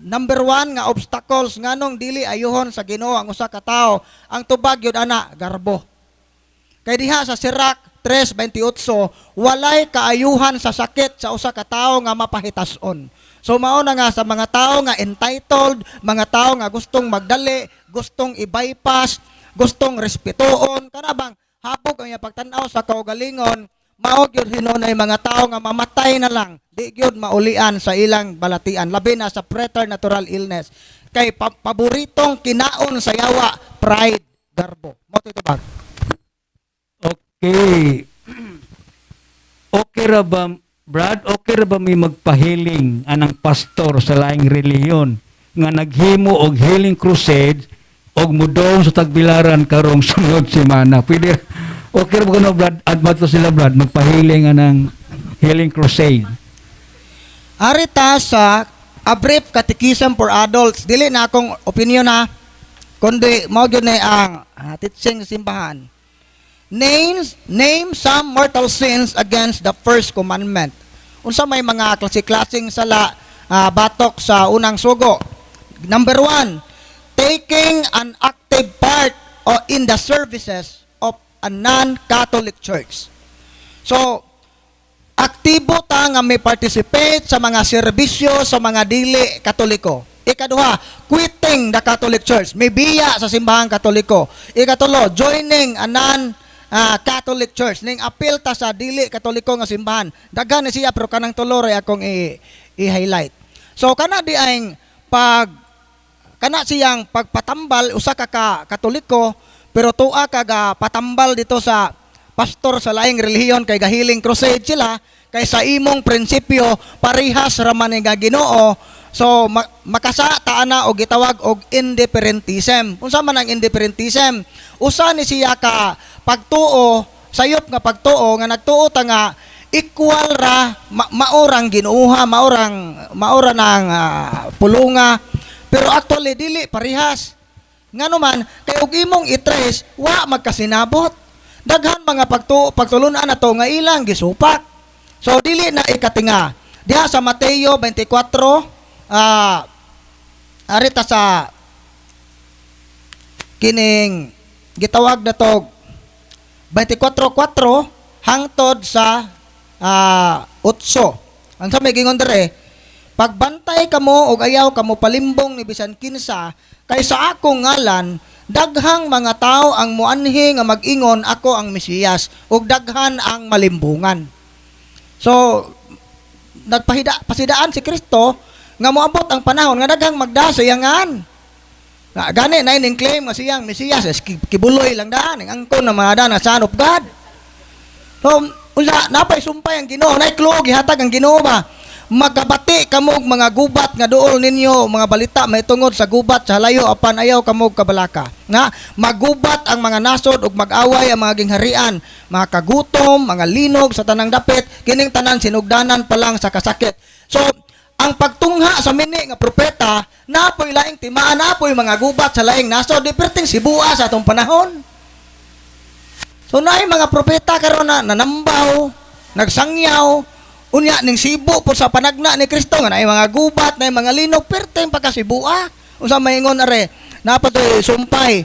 number one nga obstacles nganong dili ayuhon sa Ginoo ang usa ka tawo? Ang tubag yun ana, garbo. Kay diha sa Sirach 3:28, walay kaayuhan sa sakit sa usa ka tawo nga mapahitason. So mao na nga sa mga tao nga entitled, mga tao nga gustong magdali, gustong i-bypass, gustong respetuon, kana bang habog ang iyang pagtan-aw sa kaugalingon, mao gyud hinunay mga tao nga mamatay na lang, di gyud maulian sa ilang balatian, labi na sa preternatural illness. Kay paboritong kinaon sa yawa, pride, garbo. Mao to ba? Okay. Okay ra ba, Brad, okay ra ba may magpahealing anang pastor sa laing relihiyon nga naghimo og healing crusade og mudong sa Tagbilaran karong sunod semana? Pwede, okay ra ba kuno, Brad? Admato sila, Brad, magpahealing anang healing crusade. Ari ta sa A Brief Catechism for Adults. Dili na akong opinion na, kundi mao gyud ni ang teaching sa simbahan. Name some mortal sins against the first commandment. Unsa may mga klase-klaseng sala batok sa unang sugo? Number 1, taking an active part in the services of a non-Catholic church. So, aktibo ta nga may participate sa mga serbisyo sa mga dili Katoliko. Ikaduha, quitting the Catholic Church. May biya sa simbahang Katoliko. Ikatulo, joining a non Catholic Church. Ning apil ta sa dili Katoliko nga simbahan. Daghan ni siya, pero kanang tulo ra akong i-highlight. So kana di ang pag kana siyang pagpatambal, usa ka ka Katoliko pero tua ka ga patambal dito sa pastor sa laing relihiyon kay gahealing crusade sila, kay sa imong prinsipyo parehas ra man nga Ginoo, so makasa ta ana og gitawag og indifferentism. Unsa man ang indifferentism? Usa ni siya ka pagtuo, sayop nga pagtuo nga nagtuo ta nga equal ra, maorang Ginooha, maora ng pulunga, pero actually dili parehas. Ngano man kay og imong i-trace, wa magkasinabot. Daghan mga pagtulunan nato nga ilang gisupak. So dili na ikatinga. Diha sa Mateo 24, arita sa kining gitawag na tog 24:4 hangtod sa 8. Ang sa may gingon dere, "Pagbantay kamo og ayaw kamo palimbong ni bisan kinsa, kay sa akong ngalan daghang mga tao ang muanhi nga mag-ingon, 'Ako ang Mesiyas,' ug daghan ang malimbungan." So nagpahida pasidaan si Kristo nga moabot ang panahon nga daghang magda sa iyangan. Na gani na ining claim nga siyang Mesiyas es kibuloy lang daan ang angkon na mga daan nga Son of God. So unsa napay sumpay ang Ginoo, nay clue gihatag ang Ginoo ba? "Magkabati kamo og mga gubat nga duol ninyo mga balita mahitungod sa gubat sa halayo, apan ayaw kamo og kabalaka." Nga magubat ang mga nasod ug mag-away ang mga gingharian, mga kagutom, mga linog sa tanang dapit, kining tanan sinugdanan pa lang sa kasakit. So ang pagtungha sa mini nga propeta, napoy laing timaan, napoy mga gubat sa laing nasod, di perting sibua sa atong panahon. So naay mga propeta karon na nanambaw, nagsangyaw, unya ning sibo po sa panagna ni Kristo nga naay mga gubat, naay mga linog, perting pagkasibua. Unsa maingon are, napatoy sumpay.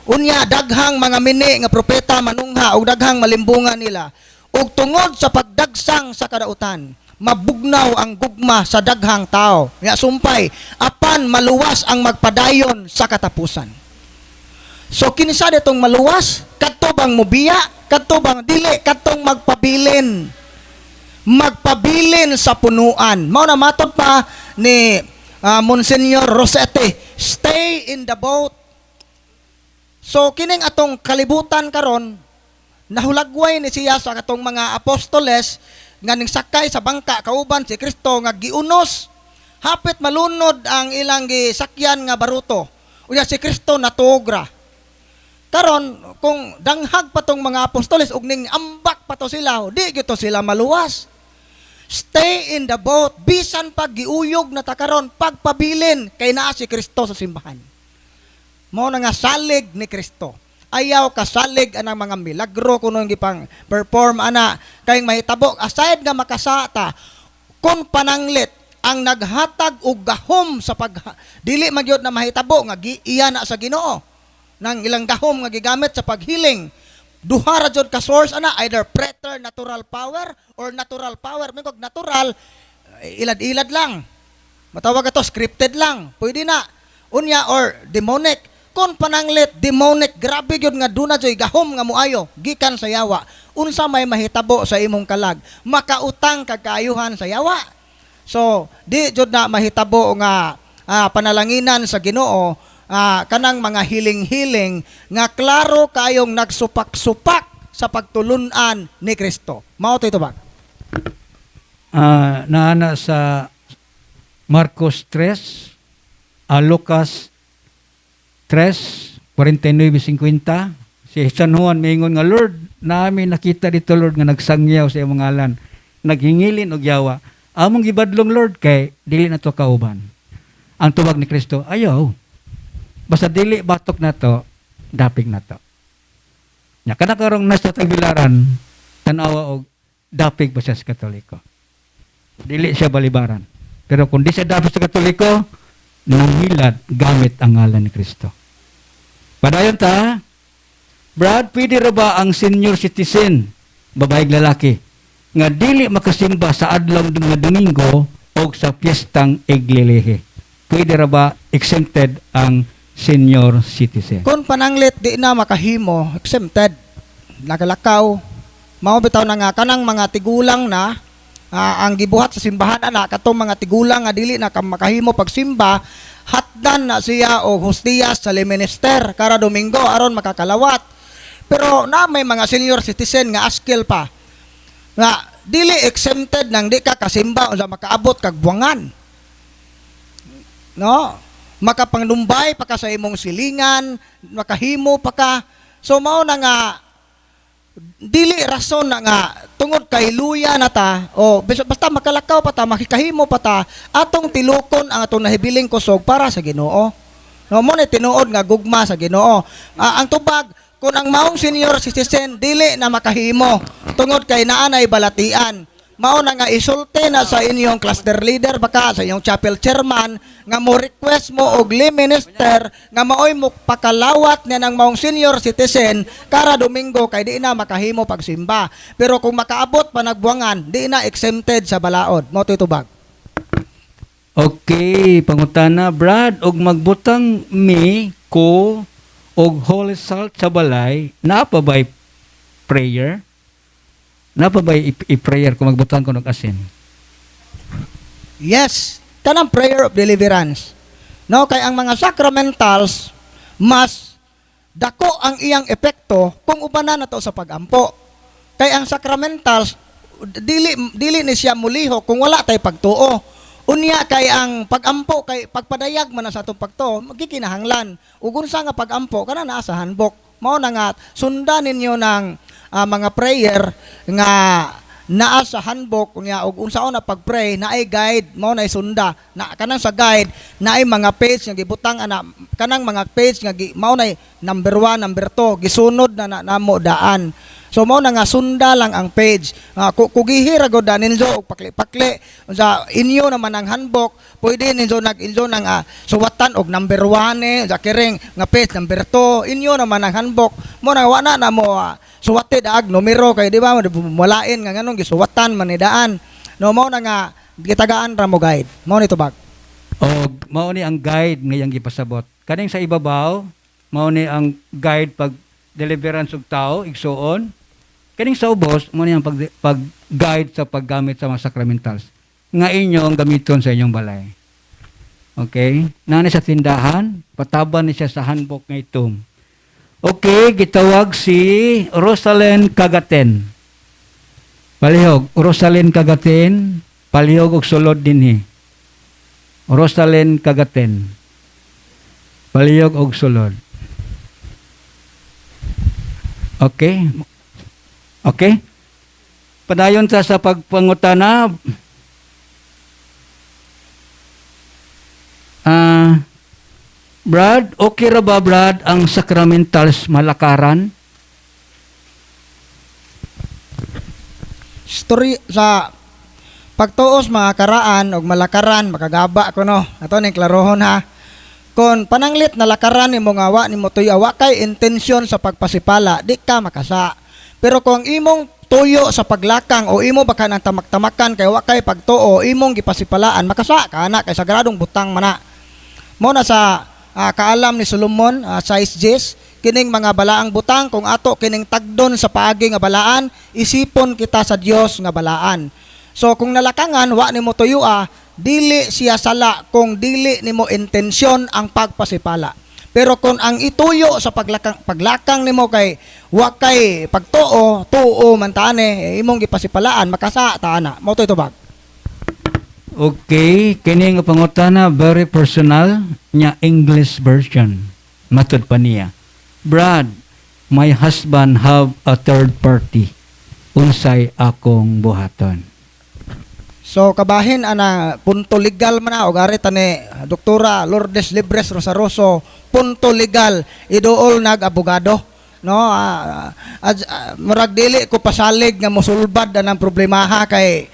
Unya daghang mga mini nga propeta manungha ug daghang malimbungan nila. Ug tungod sa pagdagsang sa kadautan, mabugnaw ang gugma sa daghang tao. Nya sumpay, apan maluwas ang magpadayon sa katapusan. So kinsa ditong maluwas? Kadto bang mubiya? Kadto bang dili? Kadtong magpabilin. Magpabilin sa punuan. Mao na matod pa ni Monsignor Rosete, "Stay in the boat." So kining atong kalibutan karon, nahulagway ni siya sa katong mga apostoles nga ning sakay sa bangka kauban si Kristo nga giunos. Hapit malunod ang ilang gisakyan nga baruto. Unya si Kristo natugra. Karon kung danghag pa tong mga apostoles ug ning ambak pa to sila, di gyud to sila maluwas. Stay in the boat bisan pag giuyog na ta karon, pagpabilin kay naa si Kristo sa simbahan. Mao na nga salig ni Kristo. Ayaw kasalig anang mga milagro kuno gipang perform ana kay mahitabo aside nga makasata kung pananglit ang naghatag og gahom sa pag dili man gyud na mahitabo nga iya na sa Ginoo nang ilang gahom nga gigamit sa paghealing. Duha ra jud ka source ana, either preternatural power or natural power. May natural, ilad-ilad lang, matawag ato scripted lang, pwede na unya, or demonic. Kung pananglit demonic, grabe gyud nga duna joy gahom nga muayo gikan sa yawa. Unsa may mahitabo sa imong kalag? Makautang kag kaayuhan sa yawa. So, di jud na mahitabo nga panalanginan sa Ginoo kanang mga hiling-hiling nga klaro kayong nagsupak-supak sa pagtulunan ni Kristo. Mao to ito ba? Naana sa Marcos 3, Lucas 3, 49-50. Si San Juan mingon nga, "Lord, nami nakita dito, Lord, nga nagsangyaw sa imong ngalan. Naghingilin og yawa. Among gibadlong, Lord, kay dili na to kauban." Ang tubag ni Kristo, "Ayaw. Basta dili batok na to, dapig na to." Nya kana karong nasa tagbilaran, tan-awa og dapig ba siya sa Katoliko. Dili siya balibaran. Pero kung di siya dapig sa Katoliko, nanghilad gamit ang ngalan ni Kristo. Padayon ta, Brad, pwede ra ba ang senior citizen, babae, lalaki, nga dili makasimba sa adlaw nga Domingo o sa piyestang iglilihi? Pwede ra ba exempted ang senior citizen? Kung pananglit di na makahimo, exempted. Nakalakaw. Mao bitaw na nga kanang mga tigulang na ang gibuhat sa simbahan ana, katong mga tigulang nga dili na ka makahimo pagsimba, hatdan na siya og hustiyas sa minister kada Domingo aron makakalawat. Pero na may mga senior citizen nga askil pa nga dili exempted nang di ka kasimba unsa makaabot kag buwangan, no? Makapanglumbay pa ka sa imong silingan, makahimo pa ka. So mao na nga dili rason na nga tungod kay luya na ta o basta makalakaw pa ta, makikahimo pa ta, atong tilukon ang atong nahibiling kusog para sa Ginoo, no? Mo ni tinuod nga gugma sa Ginoo. Ang tubag, kung ang maong senior citizen dili na makahimo tungod kay naa nay balatian, mao na nga isulti na sa inyong cluster leader, baka sa inyong chapel chairman, nga mo request mo og lay minister nga maoy mo pakalawat niya ng maong senior citizen kada Domingo kay di na makahimo pagsimba. Pero kung makaabot pa nagbuangan, di na exempted sa balaod. Mao to tubag. Okay, pangutana, Brad, og magbutang mi ko og holy salt sa balay, naa pa ba'y prayer? Naa pa ba'y i-prayer kung magbutang ko og asin? Yes, kanang prayer of deliverance. No, kay ang mga sacramentals, mas dako ang iyang epekto kung ubanan na to sa pagampo. Kay ang sacramentals, dili dili ni siya muliho kung wala tay pagtuo. Unya kay ang pagampo kay pagpadayag man na sa atong pagtuo, magikinahanglan. Ug unsa nga pagampo kana naa sa handbook. Mao na nga sundan ninyo ng mga prayer nga naa sa handbook. Unya og unsaon na pag-pray, naay guide, mao na sunda na kanang sa guide, naay mga page nga gibutang ana, kanang mga page nga mao na number 1, number 2, gisunod na, na namo daan. So mao na nga sunda lang ang page. Kugihi ra gud ninyo og pakli-pakli unsa inyo naman ang handbook, pwede ninyo nag inyo nang suwatan og number 1 eh, unsa kiring nga page, number 2, inyo naman ang handbook. Mo na wa na na mo suwati daag numero kay di ba mulain nga nganong gisuwatan man ni daan, no? Mao na nga gitagaan ra mo guide. Mao ni tubag. Og mao ni ang guide nga iyang gipasabot. Kaning sa ibabaw, mao ni ang guide pag deliverance og tao, igsuon. Kaning sa ubos, mao ni ang pag guide sa paggamit sa mga sacramentals nga inyong gamiton sa inyong balay. Okay? Nani sa tindahan, pataban ni siya sa handbook nga itom. Okay, gitawag si Rosalind Cagaten. Palihog, Rosalind Cagaten, palihog og sulod dinhi. Rosalind Cagaten. Palihog og sulod. Okay? Okay? Padayon ta sa pagpangutana. Brad, okay ra ba, Brad, ang sacramentals malakaran? Story sa pagtuos mga karaan og malakaran, makagaba ko, no? Ato ning klarohon ha. Kon pananglit na lakaran nimo nga wa nimo tuyo, wa kay intensyon sa pagpasipala, di ka makasa. Pero kung imong tuyo sa paglakang o imo baka nang tamak-tamakan kay wa kay pagtuo imong gipasipalaan, makasa ka ana kay sagradong butang mana. Mo na sa kaalam ni Solomon, size Jis, kining mga balaang butang kung ato kining tagdon sa paagi nga balaan, isipon kita sa Dios nga balaan. So kung nalakangan wa nimo tuyua, dili siya sala kung dili nimo intensyon ang pagpasipala. Pero kung ang ituyo sa paglakang, paglakang nimo kay wa kay pagtuo, tuo man taane, eh, imong gipasipalaan, makasa ta ana. Mao to tubag. Okay, kini nga pangutana very personal nya English version. Matud pa niya. "Brad, my husband have a third party. Unsay akong buhaton?" So kabahin ana, punto legal man na og ari tani Doktora Lourdes Libres Rosaroso, punto legal, iduol nag abogado, no? Murag dili ko pasalig nga mosulbad anang problemaha kay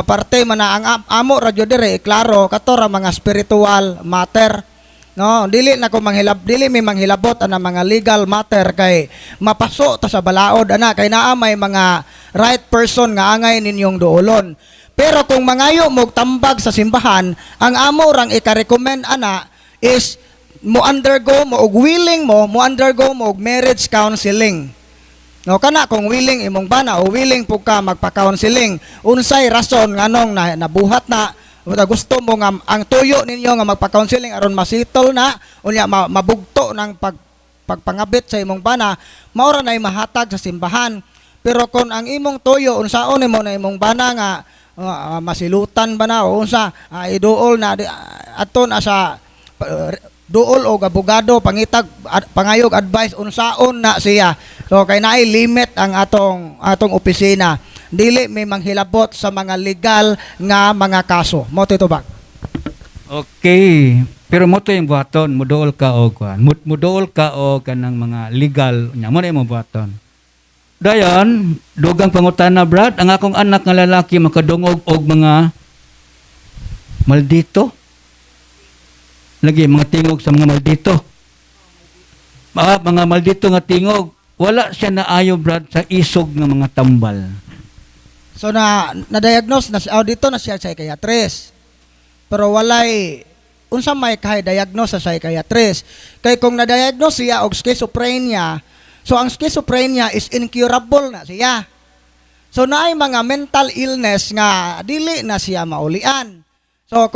parte man na ang amo radyo dire, klaro kato ra mga spiritual matter, no? Dili na ko manghilab, dili mi manghilabot ana mga legal matter kay mapaso ta sa balaod ana, kay naa may mga right person nga angay ninyong duolon. Pero kung mangayo mo tambag sa simbahan, ang amo rang ika-recommend ana is mo undergo mo og willing mo mo undergo mo og marriage counseling. No, kana kung willing imong bana o willing pud ka magpa-counseling, unsay rason nganong na, nabuhat na. Unya gusto mo nga ang tuyo ninyo nga magpa-counseling aron masettle na, unya mabugto ng pagpangabit sa imong bana, mao ra nay mahatag sa simbahan. Pero kung ang imong tuyo unsaon nimo na imong bana nga masilutan ba na o unsa, iduol na ato na sa duol og abogado, pangitag pangayog advice unsaon na siya. So kay naay limit ang atong opisina, dili may manghilabot sa mga legal nga mga kaso. Mao to ba? Okay. Pero mo to yung buhaton, muduol ka og kuan. Muduol ka og kanang mga legal nya mo na imong buhaton. Dayon, dugang pangutana, Brad, ang akong anak nga lalaki makadungog og mga maldito. Lagi mga tingog sa mga maldito. Mga maldito nga tingog. Wala siya naayo, Brad, sa isog nga mga tambal. So na na-diagnose na siya, oh, dito na siya sa psychiatrist. Pero walay unsa may kay diagnose sa psychiatrist. Kay kung na-diagnose siya og schizophrenia, so ang schizophrenia is incurable na siya. So naay mga mental illness nga dili na siya maulian. So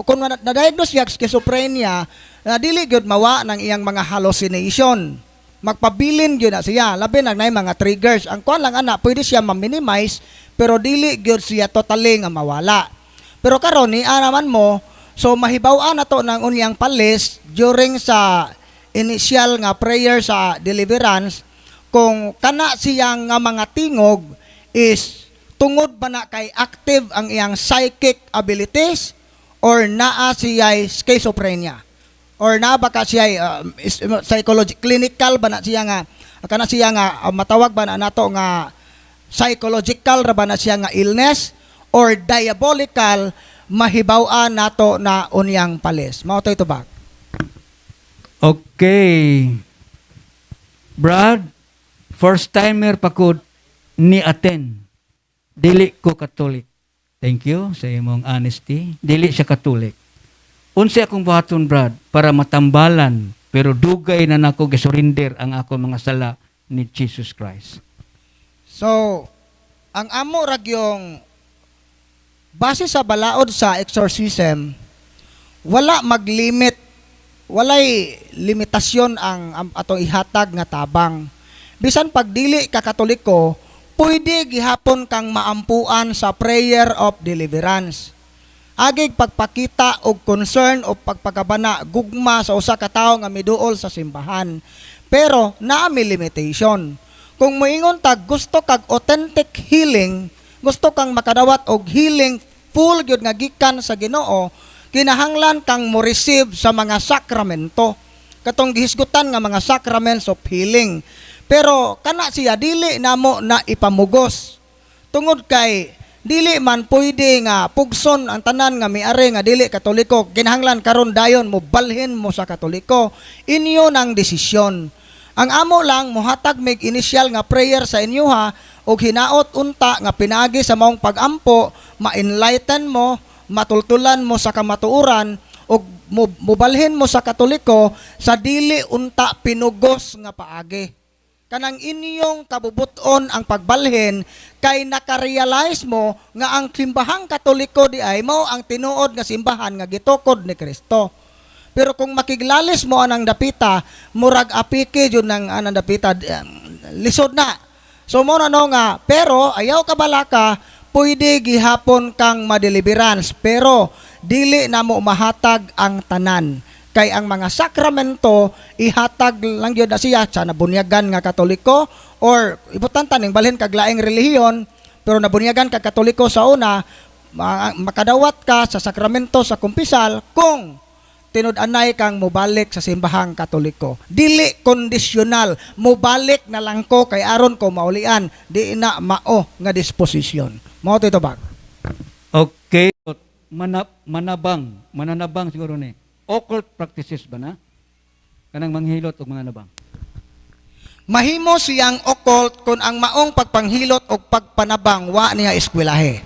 kung na-diagnose siya og schizophrenia, na dili gyud mawa ng iyang mga hallucination. Magpabilin gyud na siya, labi na naay mga triggers. Ang kuan lang ana, pwede siya ma-minimize pero dili gyud siya totally nga mawala. Pero karon ni naman mo, so mahibaw-an na to ng unyang palis during sa initial nga prayer sa deliverance kung kana siyang nga mga tingog is tungod ba na kay active ang iyang psychic abilities or naa siya'y schizophrenia or naa ba ka siya psychology clinical ba na siya nga kana siya nga matawag ba na nato nga psychological ra ba na siya nga illness or diabolical, mahibaw-an nato na unyang palis. Mao to ito ba? Okay. Brad, first timer pa ko ni attend. Dili ko Katolik. Thank you sa imong honesty. Dili siya Katolik. Unsay akong buhaton, Brad, para matambalan pero dugay na nako gisurrender ang ako mga sala ni Jesus Christ? So, ang amo ragyong base sa balaod sa exorcism, wala maglimit, walay limitasyon ang atong ihatag nga tabang. Bisan pag dili ka Katoliko, pwede gihapon kang maampuan sa prayer of deliverance. Agig pagpakita og concern o pagpakabana, gugma sa usa ka tawo nga miduol sa simbahan. Pero naa may limitation. Kung moingon tag gusto kag authentic healing, gusto kang makadawat og healing full gyud nga gikan sa Ginoo, kinahanglan kang mo receive sa mga sakramento. Katong gihisgutan nga mga sacraments of healing. Pero kana siya dili namo na ipamugos. Tungod kay dili man pwede nga pugson ang tanan nga miari nga dili Katoliko, kinahanglan karon dayon mo balhin mo sa Katoliko. Inyo nang desisyon. Ang amo lang mohatag mig initial nga prayer sa inyo ha, og hinaot unta nga pinaagi sa maong pagampo ma-enlighten mo, matultulan mo sa kamatuoran. Og mubalhin mo sa Katoliko sa dili unta pinugos nga paagi. Kanang inyong kabubuton ang pagbalhin kay nakarealize mo nga ang simbahang Katoliko di ay mao ang tinuod nga simbahan nga gitukod ni Kristo. Pero kung makiglalis mo anang dapita, murag apiki jud nang anang dapita, lisod na. So mo na no nga, pero ayaw ka balaka, pwede gihapon kang madeliverance, pero dili na mo mahatag ang tanan. Kay ang mga sakramento ihatag lang gyud na siya sa nabunyagan nga Katoliko or ibutan taning balhin kag laing relihiyon, pero nabunyagan ka Katoliko sa una, makadawat ka sa sakramento sa kumpisal kung tinud-anay kang mobalik sa simbahang Katoliko. Dili kondisyonal, mobalik na lang ko kay aron ko maulian, di na mao nga disposisyon. Mao to ito ba? Okay. Manabang, mananabang siguro ni. Occult practices ba na? Kanang manghilot og mananabang. Mahimo siyang occult kung ang maong pagpanghilot o pagpanabang wa niya eskwelahe.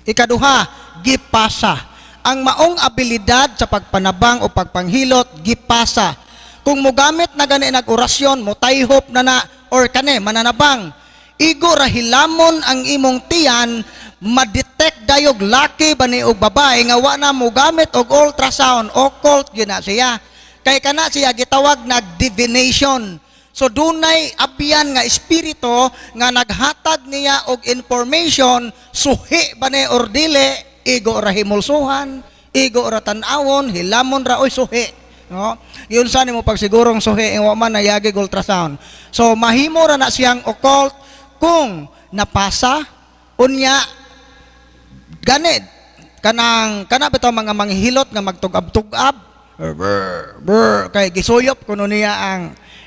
Ikaduha, gipasa. Ang maong abilidad sa pagpanabang o pagpanghilot, gipasa. Kung mogamit na gani nag-orasyon, mo tayhop na na, or kane, mananabang, igo ra hilamon ang imong tiyan, madetect dayog laki ba ni og babae nga wa na mogamit og ultrasound, occult yun na siya. Kay kana siya gitawag nag divination. So dunay abyan nga espiritu nga naghatag niya og information suhi ba ni or dili, igo ra himulsuhan, igo ra tan-awon, hilamon ra, oy, suhi. No? Yun sa nimo pagsigurong suhi wa man nayagi ultrasound. So mahimo ra na siyang occult kung napasa, unya gani kanang kana bitaw mga manghilot nga magtugab-tugab, brr, brr, kay gisuyop kuno niya ang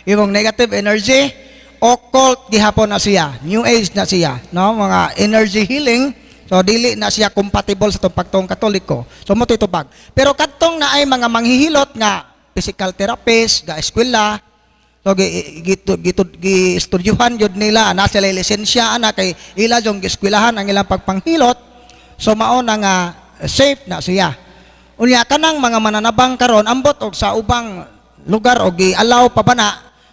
imong negative energy, occult gihapon na siya, New Age na siya, no, mga energy healing. So dili na siya compatible sa atong pagtuong Katoliko. So mo tubag, pero kadtong na ay mga manghihilot nga physical therapist ga eskwela, so gi gitu gitu gi-estudyuhan jud nila na sila lisensya ana kay ila jung gieskwelahan ang ilang pagpanghilot. So mao na nga safe na siya. Unya kanang mga mananabang karon, ambot og sa ubang lugar og gi-allow pa ba na,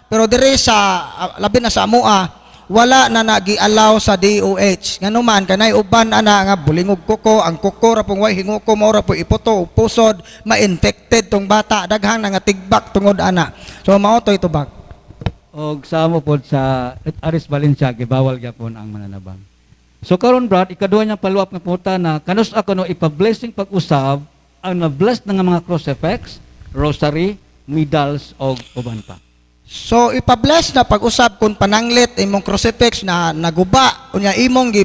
pero diri sa labi na sa amoa, wala na nagi-allow sa DOH. Ngano man kanay uban ana nga bulingog kuko, ang kuko ra pong way hinguko, mao ra po iputo o pusod, ma-infected tong bata, daghang na nga tigbak tungod ana. So mao to'y tubag. Og sa amo pod sa Aris Valencia, gibawal gyapon ang mananabang. So karon, Brad, ikaduha niyang follow-up nga pangutana, kanus ako no ipa-blessing pag-usab ang na-bless na nga mga crucifix, rosary, medals og uban pa? So ipa-bless na pag-usab kung pananglit imong crucifix na naguba, unya imong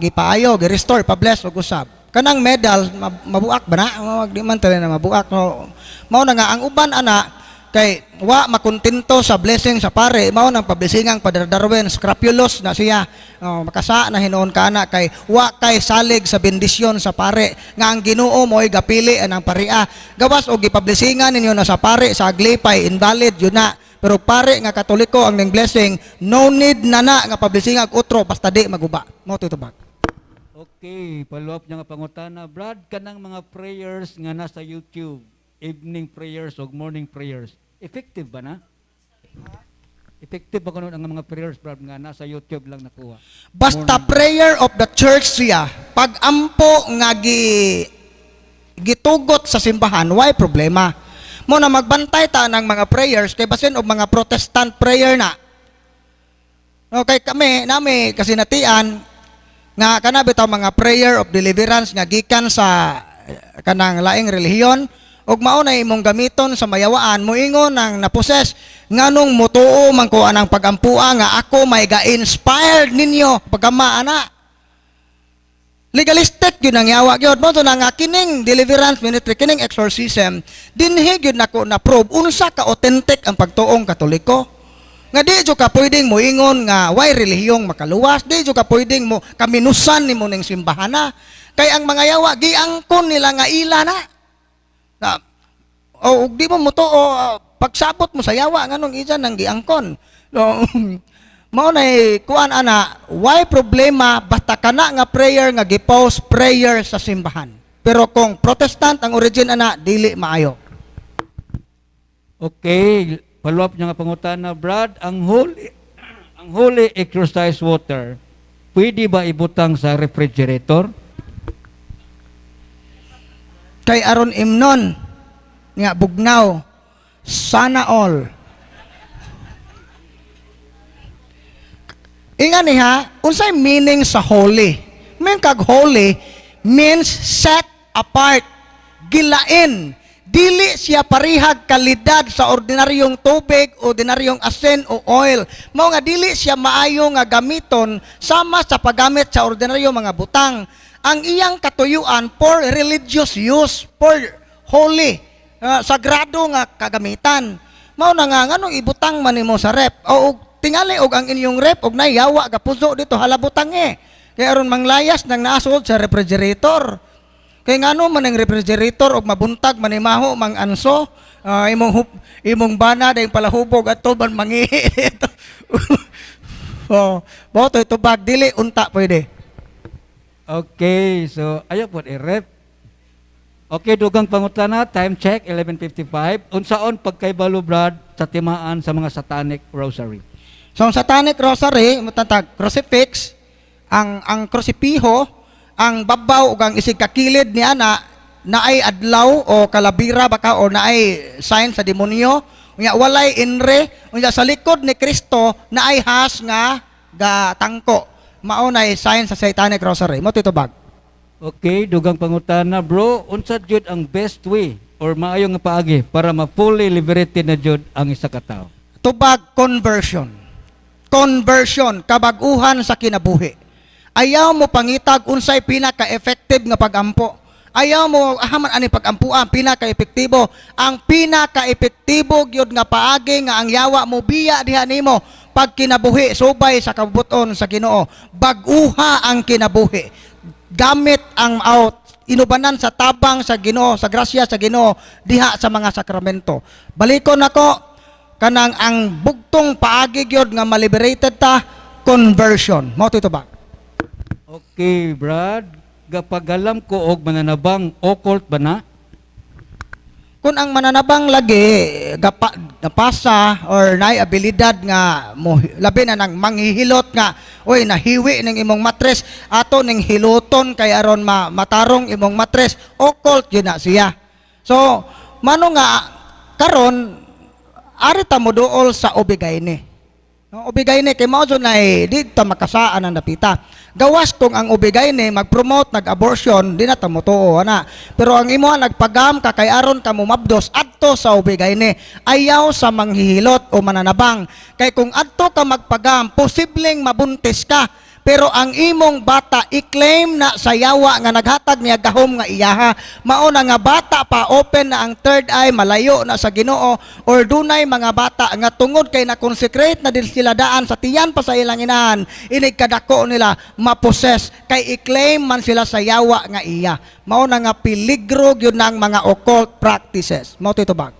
gipaayo, gi-restore, pa-bless og usab. Kanang medal mabuak ba na? Wag di man tali na mabuak. No, mao na nga ang uban ana kay wa makontento sa blessing sa pare, mao nang pablessingang Padre Darwin, scrupulous na siya. Oh, makasa na hinuon ka ana kay wa kay salig sa bendisyon sa pare nga ang Ginoo mo'y gapili anang paria. Gawas og gipablessingan ninyo na sa pare sa Aglipay, invalid yun na. Pero pare nga Katoliko ang ning blessing, no need na na nga pablessingan og otro basta di maguba. Mao to tubag. Okay, follow up niya nga pangutana, Brad, kanang mga prayers nga nasa YouTube, evening prayers og morning prayers, effective ba na? Effective ba kuno ang mga prayers, Brad, nga nasa YouTube lang nakuha? Basta prayer of the church siya, pag ampo nga gitugot sa simbahan, why problema? Mo na magbantay ta ng mga prayers kay basin og mga Protestant prayer na. Okay, kami nami kasi natian nga kana bitaw mga prayer of deliverance nga gikan sa kanang laing relihiyon ug mao na imong gamiton sa mayawaan, moingon ang naposes, nganong mutuo man ko anang pagampua nga ako may ga-inspired ninyo pagama ana? Legalistic yun ang yawa gyud. Mo to na nga kining deliverance ministry, kining exorcism, dinhi gyud nako na prove unsa ka authentic ang pagtuong Katoliko nga di jud ka pwedeng moingon nga way relihiyong makaluwas, di jud ka pwedeng mo kaminusan nimo ning simbahan na kay ang mga yawa giangkon nila nga ila na na o ug di mo mutuo, pagsabot mo sa yawa nganong isa nang giangkon. So mao nay kuan ana, why problema basta kana nga prayer nga gipost, prayer sa simbahan. Pero kung Protestant ang origin ana, dili maayo. Okay, follow up niya nga pangutana, Brad, ang holy exorcised water, pwede ba ibutang sa refrigerator? Kay aron imnon nga bugnaw, sana all. Inga ni ha, unsay meaning sa holy? Meaning kag holy means set apart, gilain. Dili siya parihag kalidad sa ordinaryong tubig, ordinaryong asin o oil. Mao nga dili siya maayo nga gamiton sama sa paggamit sa ordinaryong mga butang. Ang iyang katuyuan for religious use, for holy, sagrado nga kagamitan. Mao na nga nganong ibutang man nimo sa rep o og tingali og ang inyong rep og nayawa gapuso dito halabutang eh. Kay aron manglayas nang naasod sa refrigerator. Kay ngano man ang refrigerator og mabuntag manimaho mang anso, imong bana dayong palahubog at man mangihi dito. Oh, mao to tubag, dili unta pwede. Okay, so ayaw po i-rep. Okay, dugang pangutana, time check 11:55. Unsaon pagkaybalo, Brad, sa timaan sa mga satanic rosary? So ang satanic rosary, mutatag crucifix, ang krusipiho, ang babaw ug ang isig kakilid ni ana naay adlaw o kalabira baka o naay sign sa demonyo. Unya walay inre, unya sa likod ni Kristo naay has nga gatangko. Mao nay sign sa satanic rosary. Mo titubag. Okay, dugang pangutana, bro, unsa jud ang best way or maayo nga paagi para ma-fully liberated na jud ang isa ka tawo? Tubag, conversion. Conversion, kabag-uhan sa kinabuhi. Ayaw mo pangitag unsay pinaka-effective nga pagampo. Ayaw mo ahaman ani pagampuan pinaka-epektibo. Ang pinaka-epektibo gyud nga paagi nga ang yawa mo biya diha nimo pag kinabuhi subay sa kabuton sa Ginoo. Bag-uha ang kinabuhi. Gamit ang out inubanan sa tabang sa Ginoo, sa grasya sa Ginoo diha sa mga sakramento. Balikon nako kanang ang bugtong paagi gyud nga maliberated ta, conversion. Mao to ba? Okay, Brad, gapagalam ko og mananabang, occult ba na? Kung ang mananabang lagi gapa, napasa or naay abilidad nga mo, labi na nang manghihilot nga, "Oy, nahiwi ning imong matres, ato ning hiluton kay aron matarong imong matres," occult yun na siya. So mano nga karon ari ta mo duol sa OB-GYN, no, OB-GYN kay mao jud na eh, di ta makasaan ang napita. Gawas kung ang OB-GYN mag-promote nag-abortion, di na ta motuo ana. Pero ang imo nagpagam ka kay aron ka mumabdos, adto sa OB-GYN. Ayaw sa manghihilot o mananabang. Kay kung adto ka magpagam, posibleng mabuntis ka. Pero ang imong bata i-claim na sa yawa nga naghatag niya gahom nga iyaha. Mao na nga bata pa open na ang third eye, malayo na sa Ginoo, or dunay mga bata nga tungod kay na-consecrate na din sila daan sa tiyan pa sa ilang inahan, inig kadako nila ma-possess kay i-claim man sila sa yawa nga iya. Mao na nga peligro gyud ng mga occult practices. Mao to bag.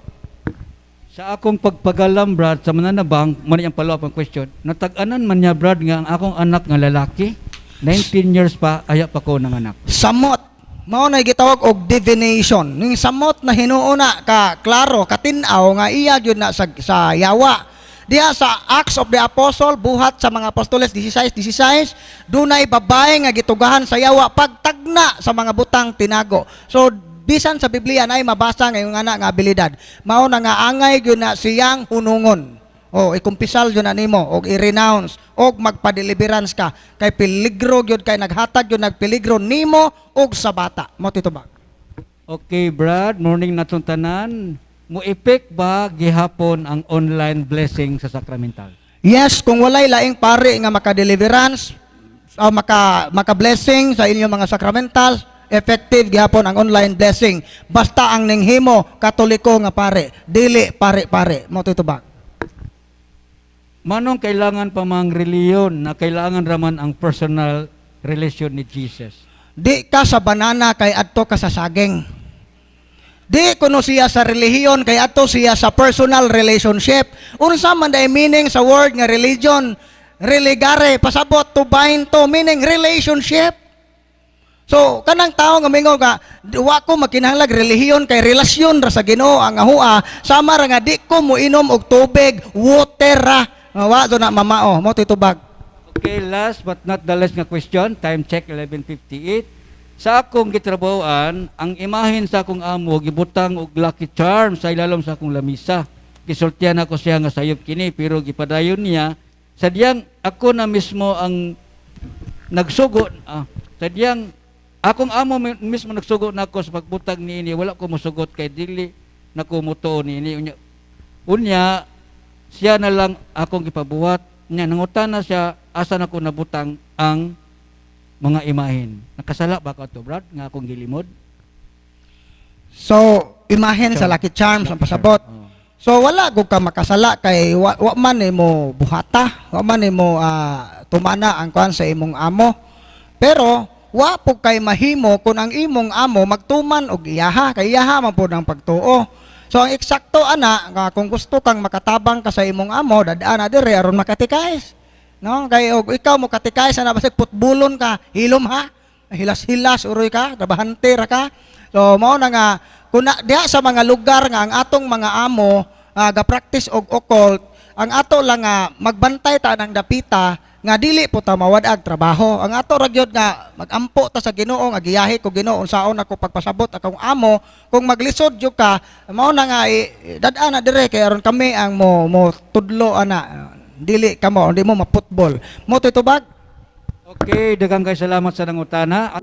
Sa akong pagpagalam, Brad, sa mananabang, man iyang follow up ang question, natag-anan man niya, Brad, nga ang akong anak nga lalaki, 19 years pa, aya pa ko ng anak. Samot. Mao na gitawag og divination. Ning samot na hinuon na ka klaro katin-aw nga iya gyud na sa yawa. Diha sa Acts of the Apostle, Buhat sa mga Apostoles 16:16, dunay babae nga gitugahan sa yawa pagtagna sa mga butang tinago. So bisan sa Biblia na ay mabasa ngayon nga na nga abilidad. Mao na nga angay gyud na siyang hunungon. O ikumpisal gyud na nimo og i-renounce og magpa-deliverance ka kay peligro gyud, kay naghatag gyud nagpeligro nimo og sa bata. Mao tito ba? Okay, Brad, morning natong tanan. Mo effect ba gihapon ang online blessing sa sacramental? Yes, kung walay laing pari nga maka-deliverance o maka-blessing sa inyong mga sacramentals, effective gihapon ang online blessing. Basta ang ninghimo Katoliko nga pare, dili pare-pare. Mao tito ba? Manong kailangan pa mang reliyon na kailangan raman ang personal relation ni Jesus? Di ka sa banana kay adto ka sa saging. Di kuno siya sa relihiyon kay adto siya sa personal relationship. Unsa man day meaning sa word nga religion? Religare, pasabot to bind to, meaning relationship. So kanang tao nga mingon nga wa ko makinahanglag relihiyon kay relasyon ra sa Ginoo ang ahoa, sama ra nga di ko moinom og tubig, water ra. Nga wa do na mamao mo titubag. Okay, last but not the least nga question, time check 11:58. Sa akong gitrabahoan, ang imahen sa akong amo gibutang og lucky charm sa ilalom sa akong lamisa. Gisultihan ako siya nga sayop kini, pero gipadayon niya. Sadyang ako na mismo ang nagsugo, sadyang akong amo mismo nagsugo nako sa pagbutang niini, wala ko mosugot kay dili nako mutuo niini. Unya siya na lang akong gipabuhat niya. Nangutana siya asa nako nabutang ang mga imahen. Nakasala ba ka to, Brad, nga akong gilimod? So imahen sa lucky charms ang pasabot. Oh. So wala gud ka makasala kay wa man nimo buhata, wa man nimo tumana ang kuan sa imong amo. Pero wa po kay mahimo kung ang imong amo magtuman og iyaha, kay iyaha man pud ang pagtuo. So ang eksakto ana nga kung gusto kang makatabang ka sa imong amo, dadaan na dire aron makatikais. No, kay og ikaw mo katikais ana, basig putbulon ka, hilom ha. Hilas-hilas uroy ka, trabahante ra ka. So mao na nga kun na, diha sa mga lugar nga ang atong mga amo ga-practice og occult, ang ato lang nga magbantay ta ng dapita nga dili po ta mawad-ag trabaho. Ang ato ra gyud nga magampo ta sa Ginoo nga giyahi ko Ginoo unsaon ako pagpasabot akong amo. Kung maglisod jud ka, mao na nga dad-an na dire kay aron kami ang mo tudlo ana, dili kamo hindi mo maputbol mo titubag. Okay, daghang kay salamat sa nangutana.